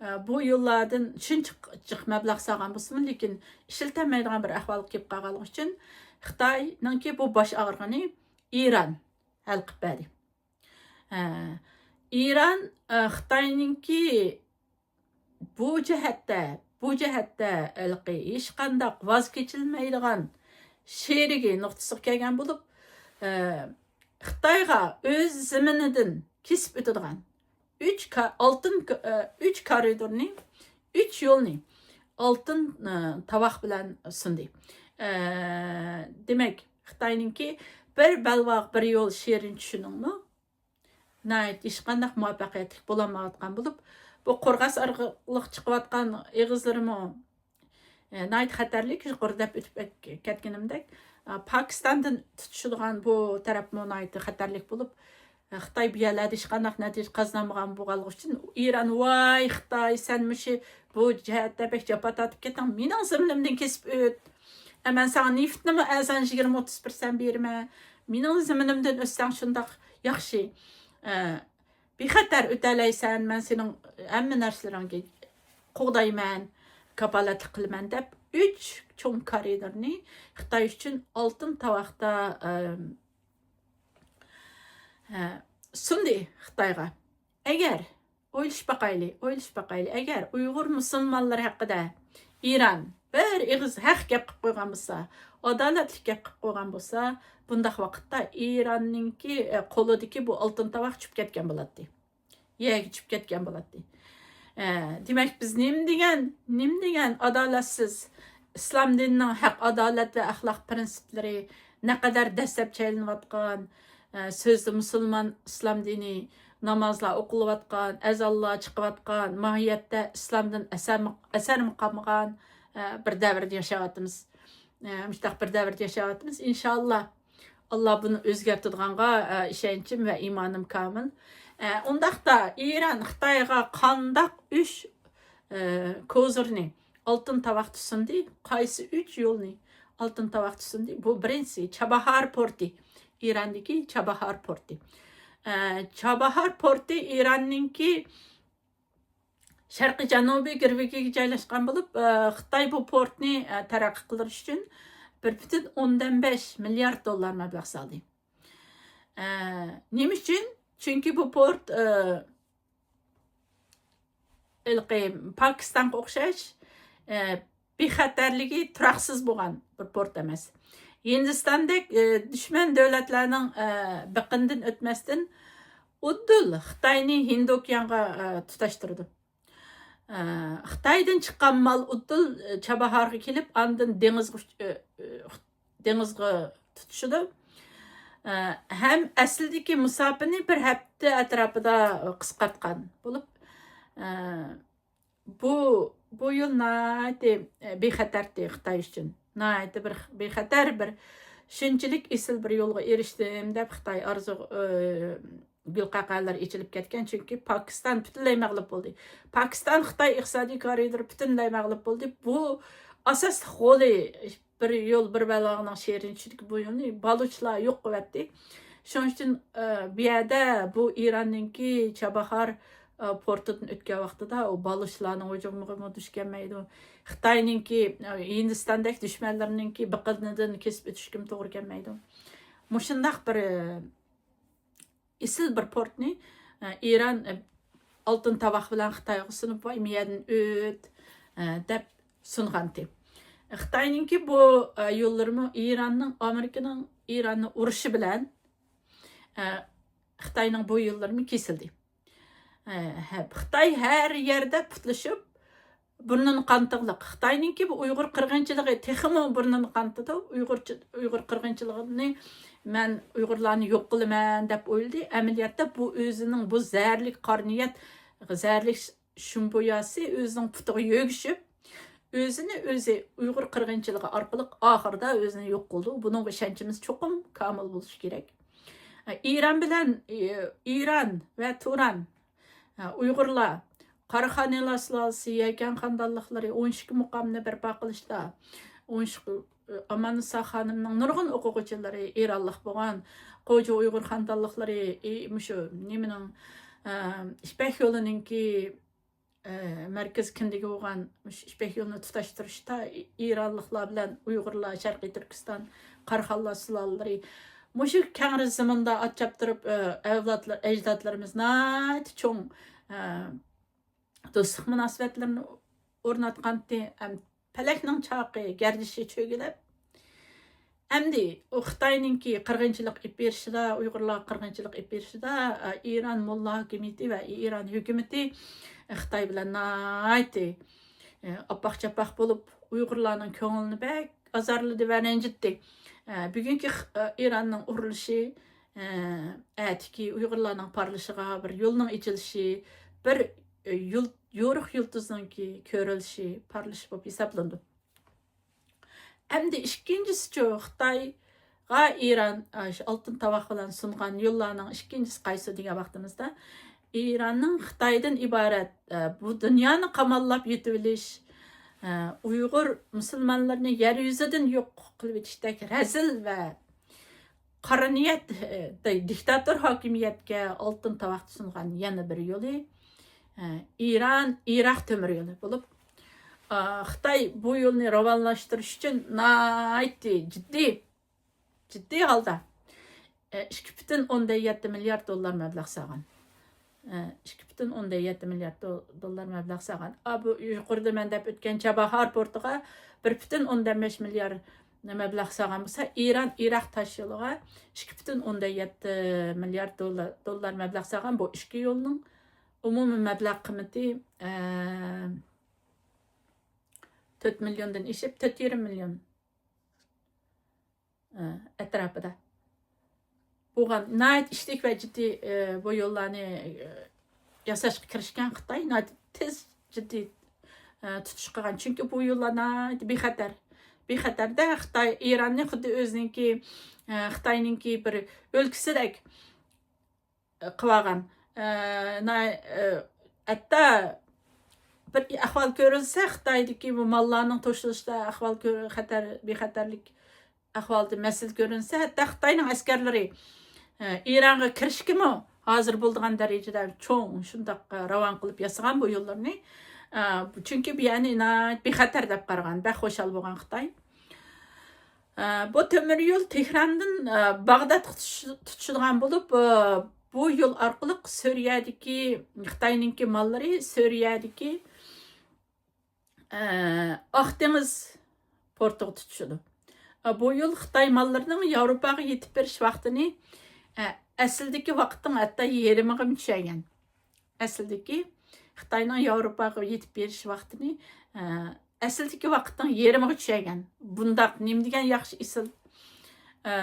ئە، بۇ يوللاردىن شۇنچە جىق مەبلەغ سالغان بولسىمۇ، لېكىن ئىشلىتەلمەيدىغان بىر ئەھۋالغا كېلىپ قالغانلىقى ئۈچۈن، خىتاينىڭكى بۇ باش ئاغرىقىنى ئىران ھەل قىلىپ بەردى. ئە، ئىران، ئە، خىتاينىڭكى بۇ جەھەتتە، بۇ جەھەتتە ھېلىقى ھېچقانداق ۋاز كېچىلمەيدىغان شېرىكى نۇقتىسىغا كەلگەن بولۇپ، ئە، خىتايغا ئۆز زېمىنىدىن كېسىپ ئۆتىدىغان ئۈچ كا-، ئالتۇن ك-، ئە، ئۈچ كارىدورنى، ئۈچ يولنى ئالتۇن، ئە، تاۋاق بىلەن سۇندى. ئە، دېمەك، خىتاينىڭكى بىر بەلباغ، بىر يول شېرىن چۈشىنىڭمۇ ناھايىتى ھېچقانداق مۇۋەپپەقىيەتلىك بولالمايۋاتقان بولۇپ، بۇ قورغاس ئارقىلىق چىقىۋاتقان ئېغىزلىرىمۇ، ئە، ناھايىتى خەتەرلىك. يۇقىرىدا ئۆتۈپ ئۆت-، كەتكىنىمدەك، ئە، پاكىستاندىن تۇتىشىدىغان بۇ تەرەپمۇ ناھايىتى خەتەرلىك بولۇپ، ئە، خىتاي بۇ يەرلەردە ھېچقانداق نەتىجە قازىنالمىغان بولغانلىقى ئۈچۈن، ئىران، ۋاي خىتاي، سەن مۇشۇ بۇ جەھەتتە بەك جاپا تارتىپ كەتتىڭ، مېنىڭ زېمىنىمدىن كېسىپ ئۆت، ئە، مەن ساڭا نېفىتنىمۇ ئەرزان يىگىرمە ئوتتۇز پىرسەنت بېرىمەن، مېنىڭ زېمىنىمدىن ئۆتسەڭ شۇنداق ياخشى، ئە، بىخەتەر ئۆتەلەيسەن، مەن سېنىڭ ھەممە نەرسىلىرىڭگە قوغدايمەن، كاپالەتلىك قىلىمەن دەپ، ئۈچ چوڭ كارىدورنى خىتاي ئۈچۈن ئالتۇن تاۋاقتا، ئە، ئە، سۇندى خىتايغا. ئەگەر، ئويلىشىپ باقايلى، ئويلىشىپ باقايلى، ئەگەر ئۇيغۇر مۇسۇلمانلىرى ھەققىدە ئىران بىر ئېغىز ھەق گەپ قىلىپ قويغان بولسا، ئادالەتلىك گەپ قىلىپ قويغان بولسا، بۇنداق ۋاقىتتا ئىراننىڭكى، ئە، قولىدىكى بۇ ئالتۇن تاۋاق چۈشۈپ كەتكەن بولاتتى. يەرگە چۈشۈپ كەتكەن بولاتتى. ئە، دېمەك، بىز نېمە دېگەن، نېمە دېگەن ئادالەتسىز، ئىسلام دىنىنىڭ ھەق، ئادالەت ۋە ئەخلاق پىرىنسىپلىرى نەقەدەر دەسسەپ چايلىنىۋاتقان، ئە، سۆزدە مۇسۇلمان ئىسلام دىنى، نامازلار ئوقۇلۇۋاتقان، ئەزانلار چىقىۋاتقان، ماھىيەتتە ئىسلامدىن ئەسەرمۇ، ئەسەرمۇ قالمىغان، ئە، بىر دەۋردە ياشاۋاتىمىز. ئە، مۇشۇنداق بىر دەۋردە ياشاۋاتىمىز. ئىنشاللا، ئاللا بۇنى ئۆزگەرتىدىغانغا، ئە، ئىشەنچىم ۋە ئىمانىم كامىل. ئە، ئۇنداقتا ئىران خىتايغا قانداق ئۈچ، ئە، كوزىرنى، ئالتۇن تاۋاقتا سۇندى؟ قايسى ئۈچ يولنى ئالتۇن تاۋاقتا سۇندى؟ بۇ بىرىنچىسى، چاباھار پورتى. ئىراندىكى چاباھار پورتى. ئە، چاباھار پورتى ئىراننىڭكى شەرقىي جەنۇبىي گىرۋىكىگە جايلاشقان بولۇپ، ئە، خىتاي بۇ پورتنى، ئە، تەرەققىي قىلدۇرۇش ئۈچۈن بىر پۈتۈن ئوندىن بەش مىليارد دوللار مەبلەغ سالدى. ئە، نېمە ئۈچۈن؟ چۈنكى بۇ پورت، ئە، ھېلىقى پاكىستانغا ئوخشاش، ئە، بىخەتەرلىكى تۇراقسىز بولغان بىر پورت ئەمەس. ھىندىستاندەك، ئە، دۈشمەن دۆلەتلەرنىڭ، ئە، بېقىنىدىن ئۆتمەستىن، ئۇدۇل خىتاينى ھىندى ئوكيانغا، ئە، تۇتاشتۇرىدۇ. ئە، خىتايدىن چىققان مال ئۇدۇل، ئە، چاباھارغا كېلىپ، ئاندىن دېڭىزغا ئۇچ-، ئە، ئە، دېڭىزغا تۇتىشىدۇ. ئە، ھەم ئەسلىدىكى مۇساپىنى بىر ھەپتە ئەتراپىدا قىسقارتقان بولۇپ، ئە، بۇ، بۇ يول ناھايىتى، ئە، بىخەتەرتى خىتاي ئۈچۈن. ناھايىتى بىر بىخەتەر، بىر شۇنچىلىك ئېسىل بىر يولغا ئېرىشتىم دەپ خىتاي ئارزۇ، ئە، گۈلقەقەلەر ئېچىلىپ كەتكەن، چۈنكى پاكىستان پۈتۈنلەي مەغلۇپ بولدى. پاكىستان خىتاي ئىقتىسادىي كارىدورى پۈتۈنلەي مەغلۇپ بولدى. بۇ ئاساسلىق غولى بىر يول، بىر بەلباغنىڭ شېرىن چۈشىدىكى بۇ يولنى بالۇچلار يوق قىلىۋەتتى. شۇنىڭ ئۈچۈن، ئە، بۇ يەردە بۇ ئىراننىڭكى چاباھار، ئە، پورتىدىن ئۆتكەن ۋاقتىدا ئۇ بالۇچلارنىڭ ھۇجۇمىغىمۇ دۇچ كەلمەيدۇ. خىتاينىڭكى، ئە، ھىندىستاندەك دۈشمەنلىرىنىڭكى بېقىنىدىن كېسىپ ئۆتۈشكىمۇ توغرا كەلمەيدۇ. مۇشۇنداق بىر، ئە، ئېسىل بىر پورتنى، ئە، ئىران، ئە، ئالتۇن تاۋاق بىلەن خىتايغا سۇنۇپ، ۋاي، مۇ يەردىن ئۆت، ئە، دەپ سۇنغانتى. خىتاينىڭكى بۇ، ئە، يوللىرىمۇ ئىراننىڭ، ئامېرىكىنىڭ ئىراننى ئۇرۇشى بىلەن، ئە، خىتاينىڭ بۇ يوللىرىمۇ كېسىلدى. ئە، ھە، خىتاي ھەر يەردە پۇتلىشىپ، بۇرنىنى قانىتىدىغۇلۇق. خىتاينىڭكى بۇ ئۇيغۇر قىرغىنچىلىقى تېخىمۇ بۇرنىنى قانىتىدۇ. ئۇيغۇرچە، ئۇيغۇر قىرغىنچىلىقىنى مەن ئۇيغۇرلارنى يوق قىلىمەن دەپ ئويلىدى. ئەمەلىيەتتە بۇ ئۆزىنىڭ بۇ زەھەرلىك قارا نىيەت، زەھەرلىك شۇمبۇياسى ئۆزىنىڭ پۇتىغا يۆگىشىپ، ئۆزىنى ئۆزى ئۇيغۇر قىرغىنچىلىقى ئارقىلىق ئاخىرىدا ئۆزىنى يوق قىلىدۇ. بۇنىڭغا ئىشەنچىمىز چوقۇم كامىل بولۇشى كېرەك. ئىران بىلەن، ئىران ۋە تۇران، ئۇيغۇرلار، قاراخانىيلار سۇلالىسى، يەكەن خاندانلىقلىرى ئون ئىككى مۇقامنى بەرپا قىلىشتا، ئون ئىككى، ئاماننىسا خانىمنىڭ نۇرغۇن ئوقۇغۇچىلىرى ئىرانلىق بولغان، قوجا ئۇيغۇر خاندانلىقلىرى، ئى، مۇشۇ نېمىنىڭ، ئە، يىپەك يولىنىڭكى، ئە، مەركىزىي كىندىكى بولغان مۇشۇ يىپەك يولىنى تۇتاشتۇرۇشتا ئىرانلىقلار بىلەن ئۇيغۇرلار، شەرقىي تۈركىستان، قاراخانلار سۇلالىلىرى مۇشۇ كەڭرى زېمىندا ئات چاپتۇرۇپ، ئە، ئەۋلادلار، ئەجدادلىرىمىز ناھايىتى چوڭ، ئە، دوستلۇق مۇناسىۋەتلىرىنى ئورناتقانتى. ئەم، پەلەكنىڭ چاقى، گەردىشى چۆگىلەپ، ئەمدى ئۇ خىتاينىڭكى قىرغىنچىلىق ئېلىپ بېرىشىدا، ئۇيغۇرلارغا قىرغىنچىلىق ئېلىپ بېرىشىدا، ئە، ئىران موللا ھاكىمىيىتى ۋە ئىران ھۆكۈمىتى خىتاي بىلەن ناھايىتى، ئە، ئاپاق-چاپاق بولۇپ، ئۇيغۇرلارنىڭ كۆڭلىنى بەك ئازارلىدى ۋە رەنجىتتى. ئە، بۈگۈنكى خ-، ئە، ئىراننىڭ ئۇرۇلۇشى، ئە، ئەتىكى ئۇيغۇرلارنىڭ پارلىشىغا بىر يولنىڭ ئېچىلىشى، بىر، ئە، يۇل-، يورۇق يۇلتۇزنىڭكى كۆرۈلۈشى، پارلىشى بولۇپ ھېسابلىنىدۇ. ئەمدى ئىككىنچىسىچۇ، خىتايغا ئىران، ئە، شۇ ئالتۇن تاۋاق بىلەن سۇنغان يوللارنىڭ ئىككىنچىسى قايسى دېگەن ۋاقتىمىزدا، ئىراننىڭ خىتايدىن ئىبارەت، ئە، بۇ دۇنيانى قاماللاپ يېتىۋېلىش، ئە، ئۇيغۇر مۇسۇلمانلىرىنى يەر يۈزىدىن يوق قىلىۋېتىشتەك رەزىل ۋە قارا نىيەت، ئە، دىكتاتور ھاكىمىيەتكە ئالتۇن تاۋاق سۇنغان يەنە بىر يولى، ئە، ئىران، ئىراق تۆمۈر يولى بولۇپ، ئە، خىتاي بۇ يولنى راۋانلاشتۇرۇش ئۈچۈن ناھايىتى جىددىي جىددىي ھالدا، ئە، ئىككى پۈتۈن ئوندىن يەتتە مىليارد دوللار مەبلەغ سالغان. ئە، ئىككى پۈتۈن ئوندىن يەتتە مىليارد دو-، دوللار مەبلەغ سالغان. ئا، بۇ يۇقىرىدا مەن دەپ ئۆتكەن چاباھار پورتىغا بىر پۈتۈن ئوندىن بەش مىليارد مەبلەغ سالغان بولسا، ئىران، ئىراق تاش يولىغا ئىككى پۈتۈن ئوندىن يەتتە مىليارد دوللار، دوللار مەبلەغ سالغان. بۇ ئىككى يولنىڭ ئومۇمىي مەبلەغ قىممىتى، ئە، تۆت مىليوندىن ئېشىپ، تۆت يېرىم مىليون ئەتراپىدا بولغان ناھايىتى ئىشلىك ۋە جىددىي، ئە، بۇ يوللارنى، ئە، ياساشقا كىرىشكەن خىتاي ناھايىتى تېز جىددىي، ئە، تۇتۇش قىلغان. چۈنكى بۇ يوللار ناھايىتى بىخەتەر. بىخەتەردە خىتاي ئىراننى خۇددى ئۆزىنىڭكى، ئە، خىتاينىڭكى بىر ئۆلكىسىدەك قىلىۋالغان. ئە، ناي-، ئە، ھەتتا بىر ئەھۋال كۆرۈلسە، خىتايدىكى بۇ ماللارنىڭ توشۇلۇشتا ئەھۋال كۆر-، خەتەر، بىخەتەرلىك ئەھۋالىدا مەسىلە كۆرۈلسە، ھەتتا خىتاينىڭ ئەسكەرلىرى، ئە، ئىرانغا كىرىشكىمۇ ھازىر بولىدىغان دەرىجىدە چوڭ شۇنداق، ئە، راۋان قىلىپ ياسىغان بۇ يوللىرىنى. ئە، چۈنكى بۇ يەرنى ناھايىتى بىخەتەر دەپ قارىغان، بەك خۇشال بولغان خىتاي. ئە، بۇ تۆمۈر يول تېھراندىن، ئە، باغدادقا تۇتۇش-، تۇتىشىدىغان بولۇپ، ئە، بۇ يول ئارقىلىق سۈرىيەدىكى خىتاينىڭكى ماللىرى سۈرىيەدىكى، ئە، ئاق دېڭىز پورتىغا تۇتىشىدۇ. ئە، بۇ يول خىتاي ماللىرىنىڭ ياۋروپاغا يېتىپ بېرىش ۋاقتىنى، ئە، ئەسلىدىكى ۋاقىتنىڭ ھەتتا يېرىمىغىمۇ چۈشەلگەن. ئەسلىدىكى خىتاينىڭ ياۋروپاغا يېتىپ بېرىش ۋاقتىنى، ئە، ئەسلىدىكى ۋاقىتنىڭ يېرىمىغا چۈشەلگەن. بۇنداق نېمە دېگەن ياخشى ئېسىل، ئە،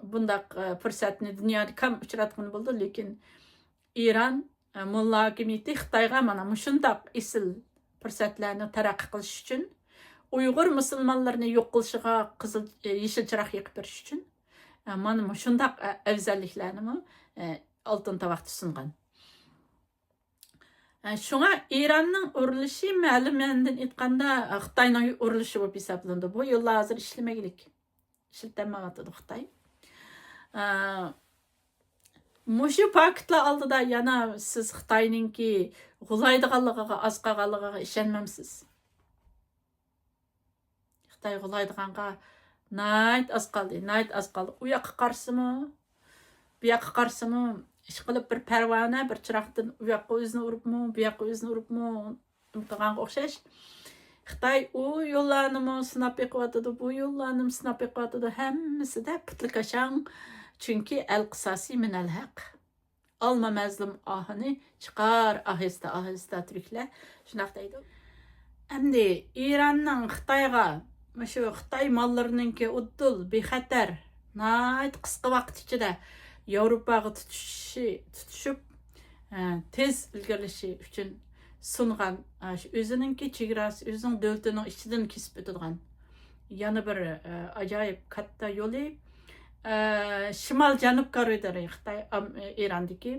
بۇنداق، ئە، پۇرسەتنى دۇنيادا كەم ئۇچراتقىلى بولىدۇ، لېكىن ئىران، ئە، موللا ھاكىمىيىتى خىتايغا مانا مۇشۇنداق ئېسىل پۇرسەتلەرنى تەرەققىي قىلىش ئۈچۈن، ئۇيغۇر مۇسۇلمانلىرىنى يوق قىلىشىغا قىزىل، ئە، يېشىل چىراغ يېقىپ بېرىش ئۈچۈن، ئە، مانا مۇشۇنداق، ئە، ئەۋزەللىكلەرنىمۇ، ئە، ئالتۇن تاۋاقتا سۇنغان. ئە، شۇڭا ئىراننىڭ ئۇرۇلۇشى مەلۇم مەنىدىن ئېيتقاندا، ئە، خىتاينىڭ ئۇرۇلۇشى بولۇپ ھېسابلىنىدۇ. بۇ يوللار ھازىر ئىشلىمەگلىك. ئىشلىتەلمەيۋاتىدۇ خىتاي. ئە، مۇشۇ پاكىتلار ئالدىدا يەنە سىز خىتاينىڭكى غۇلايدىغانلىقىغا، ئاز قالغانلىقىغا ئىشەنمەمسىز؟ خىتاي غۇلايدىغانغا ناھايىتى ئاز قالدى، ناھايىتى ئاز قالدى. ئۇ ياققا قارىسىمۇ، بۇ ياققا قارىسىمۇ، ئىشقىلىپ بىر پەرۋانە، بىر چىراغدىن ئۇ ياققا ئۆزىنى ئۇرۇپمۇ، بۇ ياققا ئۆزىنى ئۇرۇپمۇ، ئۇنتۇغانغا ئوخشاش. خىتاي ئۇ يوللارنىمۇ سىناپ بېقىۋاتىدۇ، بۇ يوللارنىمۇ سىناپ بېقىۋاتىدۇ. ھەممىسىدە پۇتلىكاشاڭ. چۈنكى ئەل قىساسى مىنەل ھەق. ئالما مەزلۇم ئاھىنى چىقار ئاھىستە، ئاھىستە تۈركلەر شۇنداق دەيدۇ. ئەمدى ئىراننىڭ خىتايغا، مۇشۇ خىتاي ماللىرىنىڭكى ئۇدۇل، بىخەتەر، ناھايىتى قىسقا ۋاقىت ئىچىدە ياۋروپاغا تۇتۇشى، تۇتۇشۇپ، ئە، تېز ئىلگىرىلىشى ئۈچۈن سۇنغان، ئە، شۇ ئۆزىنىڭكى چېگراسى، ئۆزىنىڭ دۆلىتىنىڭ ئىچىدىن كېسىپ ئۆتىدىغان يەنە بىر، ئە، ئاجايىپ كاتتا يولى، ئە، شىمال جەنۇب كارىدورى خىتاي، ئام-، ئىراندىكى.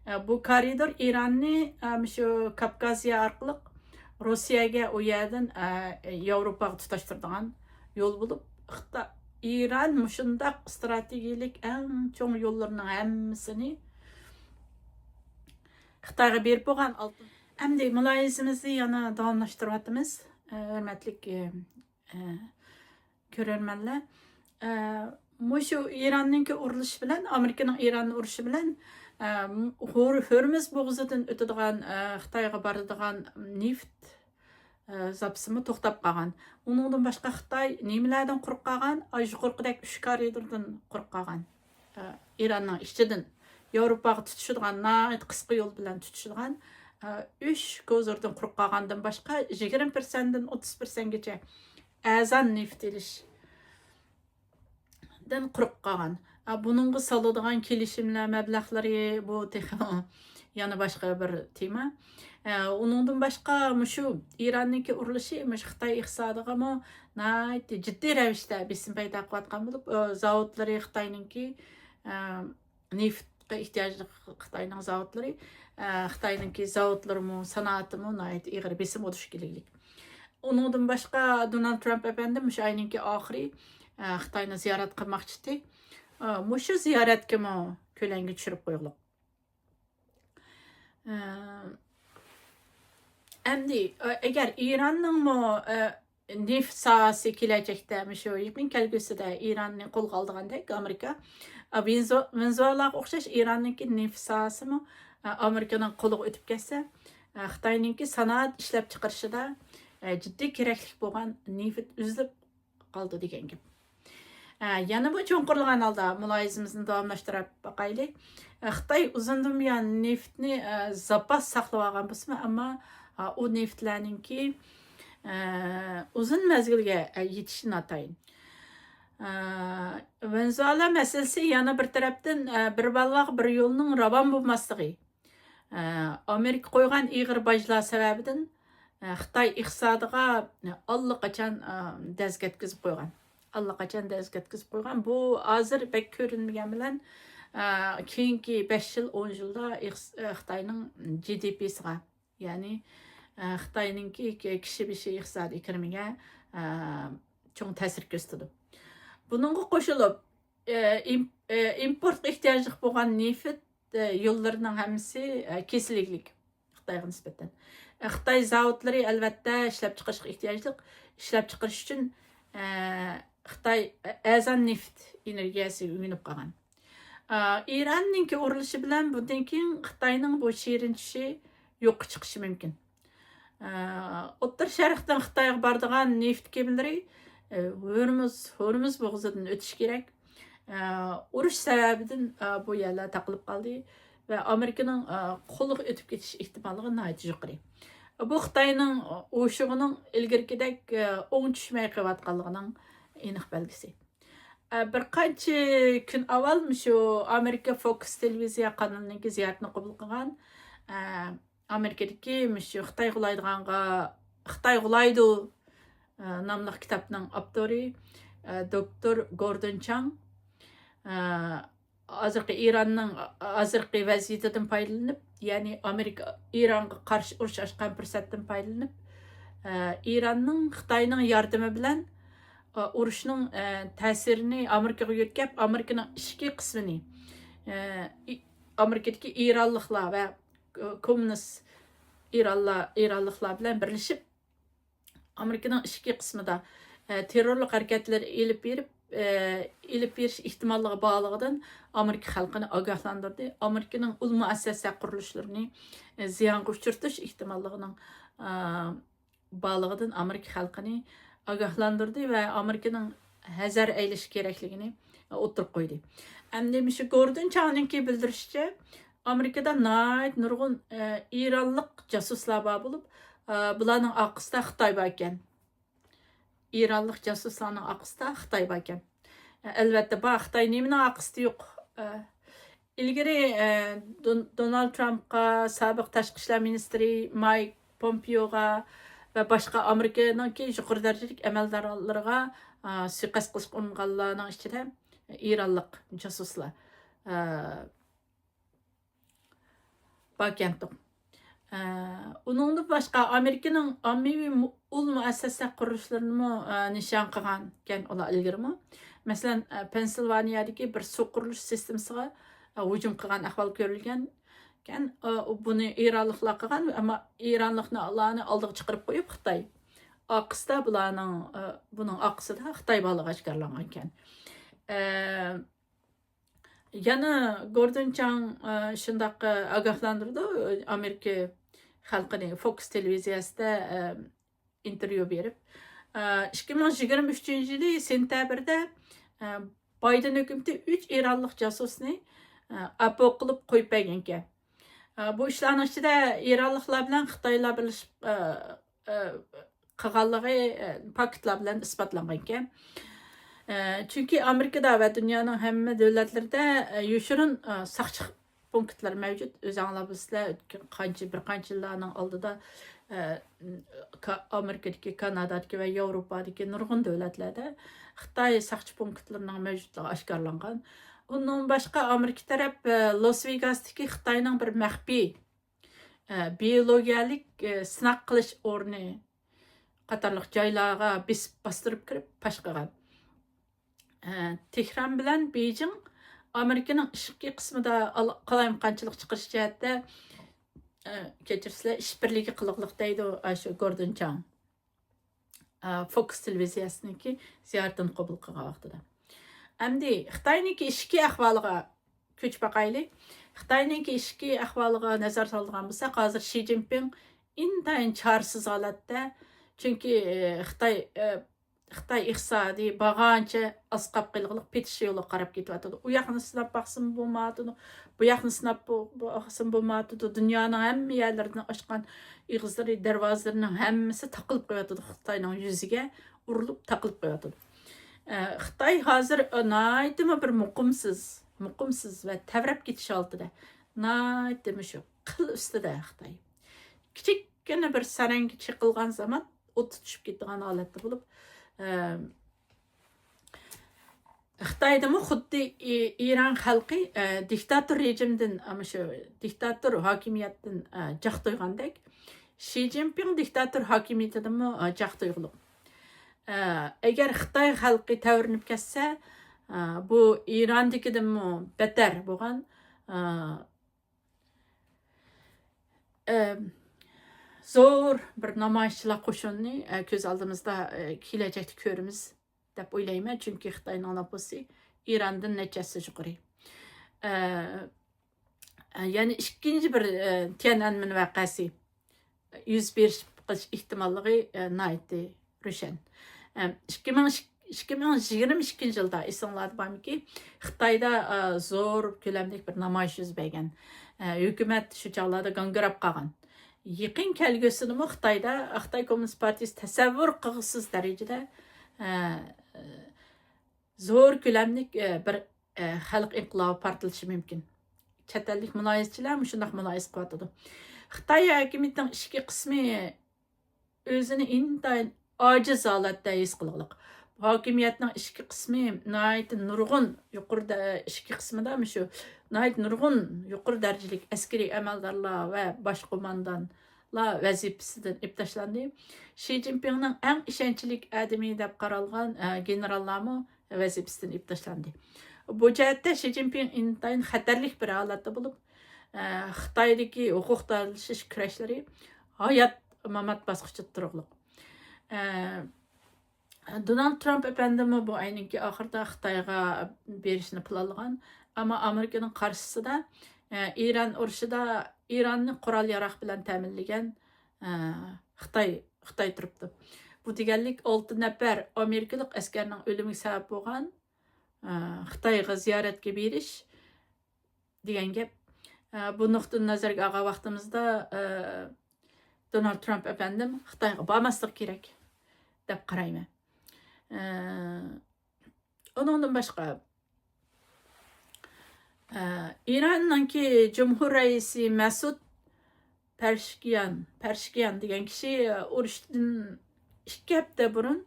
ئە، بۇ كارىدور ئىراننى، ئە، مۇشۇ كاپكازىيە ئارقىلىق روسىيەگە، ئۇ يەردىن، ئە، ياۋروپاغا تۇتاشتۇرىدىغان يول بولۇپ، خىتا-، ئىران مۇشۇنداق ئىستراتېگىيەلىك ئەڭ چوڭ يوللىرىنىڭ ھەممىسىنى خىتايغا بېرىپ بولغان ئالتۇن. ئەمدى مۇلاھىزىمىزنى يەنە داۋاملاشتۇرۇۋاتىمىز، ئە، ھۆرمەتلىك، ئە، ئە، كۆرۈرمەنلەر. ئە، مۇشۇ ئىراننىڭكى ئۇرۇلۇشى بىلەن، ئامېرىكىنىڭ ئىراننى ئۇرۇشى بىلەن، ئە، ھور-، ھۆرمۇز بوغۇزىدىن ئۆتىدىغان، ئە، خىتايغا بارىدىغان نېفىت، ئە، زاپىسىمۇ توختاپ قالغان. ئۇنىڭدىن باشقا خىتاي نېمىلەردىن قۇرۇق قالغان؟ ئا، يۇقىرىقىدەك ئۈچ كارىدوردىن قۇرۇق قالغان. ئە، ئىراننىڭ ئىچىدىن ياۋروپاغا تۇتىشىدىغان، ناھايىتى قىسقا يول بىلەن تۇتىشىدىغان، ئە، ئۈچ كوزىردىن قۇرۇق قالغاندىن باشقا، يىگىرمە پىرسەنتتىن ئوتتۇز پىرسەنتكىچە ئەرزان نېفىت ئېلىشتىن قۇرۇق قالغان. ئە، بۇنىڭغا سالىدىغان كېلىشىملەر مەبلەغلىرى، بۇ تېخىمۇ يەنە باشقا بىر تېما. ئە، ئۇنىڭدىن باشقا، مۇشۇ ئىراننىڭكى ئۇرۇلۇشى مۇشۇ خىتاي ئىقتىسادىغىمۇ ناھايىتى جىددىي رەۋىشتە بېسىم پەيدا قىلىۋاتقان بولۇپ، ئە، زاۋۇتلىرى خىتاينىڭكى، ئە، نېفىتقا ئېھتىياجلىق خىتاينىڭ زاۋۇتلىرى، ئە، خىتاينىڭكى زاۋۇتلىرىمۇ، سانائىتىمۇ ناھايىتى ئېغىر بېسىمغا دۇچ كېلىگلىك. ئۇنىڭدىن باشقا، دونالد ترامپ ئەپەندى مۇشۇ ئاينىڭكى ئاخىرى، ئە، خىتاينى زىيارەت قىلماقچىتى. ئە، مۇشۇ زىيارەتكىمۇ كۆلەڭگە چۈشۈرۈپ قويغۇلۇق. ئە، ئەمدى، ئە، ئەگەر ئىراننىڭمۇ، ئە، نېفىت ساھەسى كېلەچەكتە، مۇشۇ يېقىن كەلگۈسىدە ئىراننى قولغا ئالىدىغاندەك ئامېرىكا، ئە، ۋېنزۇ-، ۋېنزۇېلاغا ئوخشاش ئىراننىڭكى نېفىت ساھەسىمۇ، ئە، ئامېرىكىنىڭ قولىغا ئۆتۈپ كەتسە، ئە، خىتاينىڭكى سانائەت ئىشلەپچىقىرىشىدا، ئە، جىددىي كېرەكلىك بولغان نېفىت ئۈزۈلۈپ قالىدۇ دېگەن گەپ. ئە، يەنە بۇ چوڭقۇرلىغان ھالدا مۇلاھىزىمىزنى داۋاملاشتۇرۇپ باقايلى. ئە، خىتاي ئۇزۇندىن بۇيان نېفىتنى، ئە، زاپاس ساقلىۋالغان بولسىمۇ، ئەمما، ئە، ئۇ نېفىتلەرنىڭكى، ئە، ئۇزۇن مەزگىلگە، ئە، يېتىشى ناتايىن. ئە، ۋېنزۇېلا مەسىلىسى يەنە بىر تەرەپتىن، ئە، بىر بالىلارغا بىر يولنىڭ راۋان بولماسلىقى، ئامېرىكا قويغان ئېغىر باجلار سەۋەبىدىن، خىتاي ئىقتىسادىغا ئاللىقاچان دەز كەتكۈزۈپ قويغان. ئاللىقاچان دەز كەتكۈزۈپ قويغان. بۇ ھازىر بەك كۆرۈنمىگەن بىلەن، كېيىنكى بەش يىل، ئون يىلدا ئىقتىس-، خىتاينىڭ جى دى پىسىغا، يەنى، خىتاينىڭكى كىشى بېشى ئىقتىسادىي كىرىمىگە چوڭ تەسىر كۆرسىتىدۇ. بۇنىڭغا قوشۇلۇپ، ئىم-، ئىمپورتقا ئېھتىياجلىق بولغان نېفىت، يوللىرىنىڭ ھەممىسى، كېسىلگىلىك خىتايغا نىسبەتەن. خىتاي زاۋۇتلىرى، ئەلۋەتتە، ئىشلەپچىقىرىشقا ئېھتىياجلىق. ئىشلەپچىقىرىش ئۈچۈن، خىتاي ئەرزان نېفىت ئېنېرگىيەسىگە ئۆگىنىپ قالغان. ئىراننىڭكى ئۇرۇلۇشى بىلەن بۇندىن كېيىن خىتاينىڭ بۇ شېرىن چۈشى يوققا چىقىشى مۇمكىن. ئوتتۇرا شەرقتىن خىتايغا بارىدىغان نېفىت كېمىلىرى، ھۆرمۇز، ھۆرمۇز بوغۇزىدىن ئۆتۈشى كېرەك. ئۇرۇش سەۋەبىدىن، بۇ يەرلەر تاقىلىپ قالدى ۋە ئامېرىكىنىڭ، قولىغا ئۆتۈپ كېتىش ئېھتىماللىقى ناھايىتى يۇقىرى. بۇ خىتاينىڭ ئوشۇقىنىڭ ئىلگىرىكىدەك، ئوڭ چۈشمەي قېلىۋاتقانلىقىنىڭ ئېنىق بەلگىسى. بىر قانچە كۈن ئاۋۋال مۇشۇ ئامېرىكا فوكس تېلېۋىزىيە قانىلىنىڭكى زىيارىتىنى قوبۇل قىلغان، ئامېرىكىدىكى مۇشۇ خىتاي غۇلايدىغانغا، خىتاي غۇلايدۇ، ناملىق كىتابنىڭ ئاپتورى، دوكتور گوردون چاڭ، ھازىرقى ئىراننىڭ ھازىرقى ۋەزىيىتىدىن پايدىلىنىپ، يەنى ئامېرىكا ئىرانغا قارشى ئۇرۇش ئاچقان پۇرسەتتىن پايدىلىنىپ، ئىراننىڭ خىتاينىڭ ياردىمى بىلەن، ئۇرۇشنىڭ، تەسىرىنى ئامېرىكىغا يۆتكەپ، ئامېرىكىنىڭ ئىچكى قىسمىنى، ئامېرىكىدىكى ئىرانلىقلار ۋە كوممۇنىست ئىرانلار، ئىرانلىقلار بىلەن بىرلىشىپ، ئامېرىكىنىڭ ئىچكى قىسمىدا، ئە، تېررورلۇق ھەرىكەتلىرى ئېلىپ بېرىپ، ئە، ئېلىپ بېرىش ئېھتىماللىقى بارلىقىدىن ئامېرىكا خەلقىنى ئاگاھلاندۇردى. ئامېرىكىنىڭ ئۇل مۇئەسسەسە قۇرۇلۇشلىرىنى، ئە، زىيانغا ئۇچرىتىش ئېھتىماللىقىنىڭ، ئە، بارلىقىدىن ئامېرىكا خەلقىنى ئاگاھلاندۇردى ۋە ئامېرىكىنىڭ ھەزەر ئەيلىشى كېرەكلىكىنى ئوتتۇرىغا قويدى. ئەمدى مۇشۇ گوردون چاڭنىڭكى بىلدۈرۈشىچە، ئامېرىكىدا ناھايىتى نۇرغۇن، ئە، ئىرانلىق جاسۇسلار بار بولۇپ، ئە، بۇلارنىڭ ئارقىسىدا خىتاي بار ئىكەن. ئىرانلىق جاسۇسلارنىڭ ئارقىسىدا خىتاي بار ئىكەن. ئە، ئەلۋەتتە، بار، خىتاي نېمىنىڭ ئارقىسىدا يوق؟ ئە، ئىلگىرى، ئە، دون-، دونالد ترامپقا، سابىق تاشقى ئىشلار مىنىستىرى مايك پومپېئوغا ۋە باشقا ئامېرىكىنىڭكى يۇقىرى دەرىجىلىك ئەمەلدارلىرىغا، ئە، سۇيىقەست قىلىشقا ئۇرۇنغانلارنىڭ ئىچىدە ئىرانلىق جاسۇسلار، ئە، باركەنتۇق. ئە، ئۇنىڭدىن باشقا، ئامېرىكىنىڭ ئاممىۋى مۇ-، ئۇل مۇئەسسەسە قۇرۇلۇشلىرىنىمۇ، ئە، نىشان قىلغانكەن ئۇلار ئىلگىرىمۇ. مەسىلەن، ئە، پېنسىلۋانىيەدىكى بىر سۇ قۇرۇلۇش سىستېمىسىغا، ئە، ھۇجۇم قىلغان ئەھۋال كۆرۈلگەنكەن. ئە، بۇنى ئىرانلىقلار قىلغان، ئەمما ئىرانلىقلارنى ئالدىغا چىقىرىپ قويۇپ، خىتاي ئارقىسىدا بۇلارنىڭ، ئە، بۇنىڭ ئارقىسىدا خىتاي بارلىقى ئاشكارىلانغانكەن. ئە، يەنە گوردون چاڭ، ئە، شۇنداق، ئە، ئاگاھلاندۇرىدۇ، ئامېرىكا خەلقىنى فوكس تېلېۋىزىيەسىدە، ئە، ئىنتېرۋيۇ بېرىپ، ئە، ئىككى مىڭ يىگىرمە ئۈچىنچى يىلى سېنتەبىردە، ئە، بايدېن ھۆكۈمىتى ئۈچ ئىرانلىق جاسۇسنى، ئە، ئاپو قىلىپ قويۇپ بەرگەنكەن. ئە، بۇ ئىشلارنىڭ ئىچىدە ئىرانلىقلار بىلەن خىتايلار بىرلىشىپ، ئە، ئە، قىلغانلىقى، ئە، پاكىتلار بىلەن ئىسپاتلانغانىكەن. ئە، چۈنكى ئامېرىكىدا ۋە دۇنيانىڭ ھەممە دۆلەتلىرىدە، ئە، يوشۇرۇن، ئە، ساقچى پونكىتلار مەۋجۇت. ئۆزۈڭلار بىلىسىلەر، ئۆتكەن قانچە، بىر قانچە يىللارنىڭ ئالدىدا، ئە، كا-، ئامېرىكىدىكى، كانادادىكى ۋە ياۋروپادىكى نۇرغۇن دۆلەتلەردە خىتاي ساقچى پونكىتلىرىنىڭ مەۋجۇتلۇقى ئاشكارىلانغان. ئۇنىڭ باشقا ئامېرىكا تەرەپ، ئە، لاس ۋېگاستىكى خىتاينىڭ بىر مەخپىي، ئە، بىيولوگىيەلىك، ئە، سىناق قىلىش ئورنى قاتارلىق جايلارغا بېسىپ باستۇرۇپ كىرىپ پاش قىلغان. ئە، تېھران بىلەن بېيجىڭ ئامېرىكىنىڭ ئىچكى قىسمىدا ئال-، قالايمىقانچىلىق چىقىرىش جەھەتتە، ئە، كەچۈرسىلەر، ئىشبىرلىكى قىلغۇلۇق دەيدۇ، ئاشۇ گوردون چاڭ، ئە، فوكس تېلېۋىزىيەسىنىڭكى زىيارىتىنى قوبۇل قىلغان ۋاقتىدا. ئەمدى خىتاينىڭكى ئىچكى ئەھۋالىغا كۆچۈپ باقايلى. خىتاينىڭكى ئىچكى ئەھۋالىغا نەزەر سالىدىغان بولساق، ھازىر شى جىنپىڭ ئىنتايىن چارىسىز ھالەتتە. چۈنكى، ئە، خىتاي، ئە، خىتاي ئىقتىسادى بارغانچە ئاسقاپ قېلىغلىق پېتىش يولىغا قاراپ كېتىۋاتىدۇ. ئۇ ياقنى سىناپ باقسىمۇ بولمايۋاتىدۇ، بۇ ياقنى سىناپ بو-، باقسىمۇ بولمايۋاتىدۇ. دۇنيانىڭ ھەممە يەرلىرىدىن ئاچقان ئېغىزلىرى، دەرۋازىلىرىنىڭ ھەممىسى تاقىلىپ قويۇۋاتىدۇ، خىتاينىڭ يۈزىگە ئۇرۇلۇپ تاقىلىپ قويۇۋاتىدۇ. ئە، خىتاي ھازىر، ئە، ناھايىتىمۇ بىر مۇقىمسىز، مۇقىمسىز ۋە تەۋرەپ كېتىش ھالىتىدە. ناھايىتىمۇ شۇ قىل ئۈستىدە خىتاي. كىچىككىنە بىر سەرەڭگە چېقىلغان زامان ئوتتا چۈشۈپ كېتىدىغان ھالەتتە بولۇپ، ئە، خىتايدىمۇ خۇددى ئى-، ئىران خەلقى، ئە، دىكتاتور رېجىمدىن، ئە، مۇشۇ دىكتاتور ھاكىمىيەتتىن، ئە، جاق تويغاندەك، شى جىنپىڭ دىكتاتور ھاكىمىيىتىدىنمۇ، ئە، جاق تويغۇلۇق. ئە، ئەگەر خىتاي خەلقى تەۋرىنىپ كەتسە، ئە، بۇ ئىراندىكىدىنمۇ بەتەر بولغان، ئە، ئە، زور بىر نامايىشچىلار قوشۇنىنى، ئە، كۆز ئالدىمىزدا، ئە، كېلەچەكتە كۆرىمىز دەپ ئويلايمەن، چۈنكى خىتاينىڭ نوپۇسى ئىراندىن نەچچە ھەسسە يۇقىرى. ئە، ئە، يەنە ئىككىنچى بىر، ئە، تيەنئەنمېن ۋەقەسى يۈز بېرىش قىلىش ئېھتىماللىقى، ئە، ناھايىتى روشەن. ئە، ئىككى مىڭ، ئىككى مىڭ يىگىرمە ئىككىنچى يىلدا ئېسىڭلاردا بارمىكى، خىتايدا، ئە، زور كۆلەملىك بىر نامايىش يۈز بەرگەن. ئە، ھۆكۈمەت شۇ چاغلاردا گاڭگىراپ قالغان. يېقىن كەلگۈسىدىمۇ خىتايدا خىتاي كوممۇنىست پارتىيىسى تەسەۋۋۇر قىلغۇسىز دەرىجىدە، ئە، زور كۆلەملىك، ئە، بىر، ئە، خەلق ئىنقىلابى پارتلىشى مۇمكىن. چەت ئەللىك مۇلاھىزىچىلەر مۇشۇنداق مۇلاھىزە قىلىۋاتىدۇ. خىتاي ھاكىمىيىتىنىڭ ئىچكى قىسمى ئۆزىنى ئىنتايىن ئاجىز ھالەتتە ھېس قىلغۇلۇق. ھاكىمىيەتنىڭ ئىچكى قىسمى ناھايىتى نۇرغۇن يۇقىرىدا، ئىچكى قىسمىدا مۇشۇ ناھايىتى نۇرغۇن يۇقىرى دەرىجىلىك ئەسكىرىي ئەمەلدارلار ۋە باش قوماندانلار ۋەزىپىسىدىن ئېلىپ تاشلاندى. شى جىنپىڭنىڭ ئەڭ ئىشەنچلىك ئادىمى دەپ قارالغان، ئە، گېنېراللارمۇ ۋەزىپىسىدىن ئېلىپ تاشلاندى. بۇ جەھەتتە شى جىنپىڭ ئىنتايىن خەتەرلىك بىر ھالەتتە بولۇپ، ئە، خىتايدىكى ھوقۇق تالىشىش كۈرەشلىرى ھايات مامات باسقۇچىدا تۇرغۇلۇق. ئە، دونالد ترامپ ئەپەندىمۇ بۇ ئاينىڭكى ئاخىرىدا خىتايغا بېرىشنى پىلانلىغان. ئەمما ئامېرىكىنىڭ قارشىسىدا، ئە، ئىران ئۇرۇشىدا ئىراننى قورال ياراغ بىلەن تەمىنلىگەن، ئە، خىتاي، خىتاي تۇرۇپتۇ. بۇ دېگەنلىك ئالتە نەپەر ئامېرىكىلىق ئەسكەرنىڭ ئۆلۈمىگە سەۋەب بولغان، ئە، خىتايغا زىيارەتكە بېرىش دېگەن گەپ. ئە، بۇ نۇقتىدىن نەزەرگە ئالغان ۋاقتىمىزدا، ئە، دونالد ترامپ ئەپەندىم خىتايغا بارماسلىقى كېرەك دەپ قارايمەن. ئە، ئۇنىڭدىن باشقا، ئە، ئىراننىڭكى جۇمھۇر رەئىسى مەسۇد پەرشكىيان، پەرشكىيان دېگەن كىشى، ئە، ئۇرۇشتىن ئىككى ھەپتە بۇرۇن،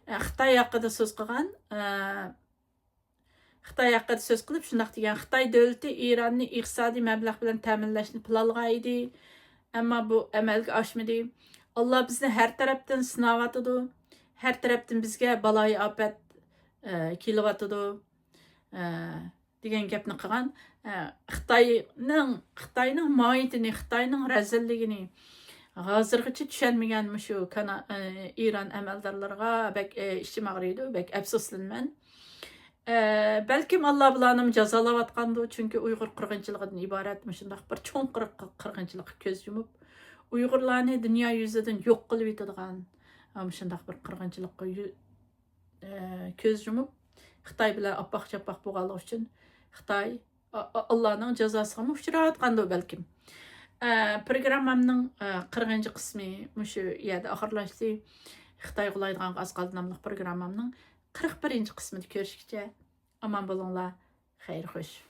ئە، خىتاي ھەققىدە سۆز قىلغان، ئە، خىتاي ھەققىدە سۆز قىلىپ شۇنداق دېگەن، خىتاي دۆلىتى ئىراننى ئىقتىسادىي مەبلەغ بىلەن تەمىنلەشنى پىلانلىغان ئىدى، ئەمما بۇ ئەمەلگە ئاشمىدى. ئاللا بىزنى ھەر تەرەپتىن سىناۋاتىدۇ، ھەر تەرەپتىن بىزگە بالايىئاپەت، ئە، كېلىۋاتىدۇ، ئە، دېگەن گەپنى قىلغان. ئە، خىتاينىڭ، خىتاينىڭ ماھىيىتىنى، خىتاينىڭ رەزىللىكىنى ھازىرغىچە چۈشەنمىگەن مۇشۇ كانا-، ئە، ئىران ئەمەلدارلىرىغا بەك، ئە، ئىچىم ئاغرىيدۇ، بەك ئەپسۇسلىنىمەن. ئە، بەلكىم ئاللا بۇلارنىمۇ جازالاۋاتقاندۇ، چۈنكى ئۇيغۇر قىرغىنچىلىقىدىن ئىبارەت مۇشۇنداق بىر چوڭ قىرغ-، قىرغىنچىلىققا كۆز يۇمۇپ، ئۇيغۇرلارنى دۇنيا يۈزىدىن يوق قىلىۋېتىدىغان، ئە، مۇشۇنداق بىر قىرغىنچىلىققا يۈ-، ئە، كۆز يۇمۇپ، خىتاي بىلەن ئاپپاق-چاپپاق بولغانلىقى ئۈچۈن خىتاي ئا-، ئا-، ئاللانىڭ جازاسىغىمۇ ئۇچراۋاتقاندۇ بەلكىم. ئە، پروگراممامنىڭ، ئە، قىرىقىنچى قىسمى مۇشۇ يەردە ئاخىرلاشتى. خىتاي غۇلايدىغانغا ئاز قالدى ناملىق پروگراممامنىڭ قىرىق بىرىنچى قىسمىدا كۆرۈشكىچە ئامان بولۇڭلار. خەير خوش.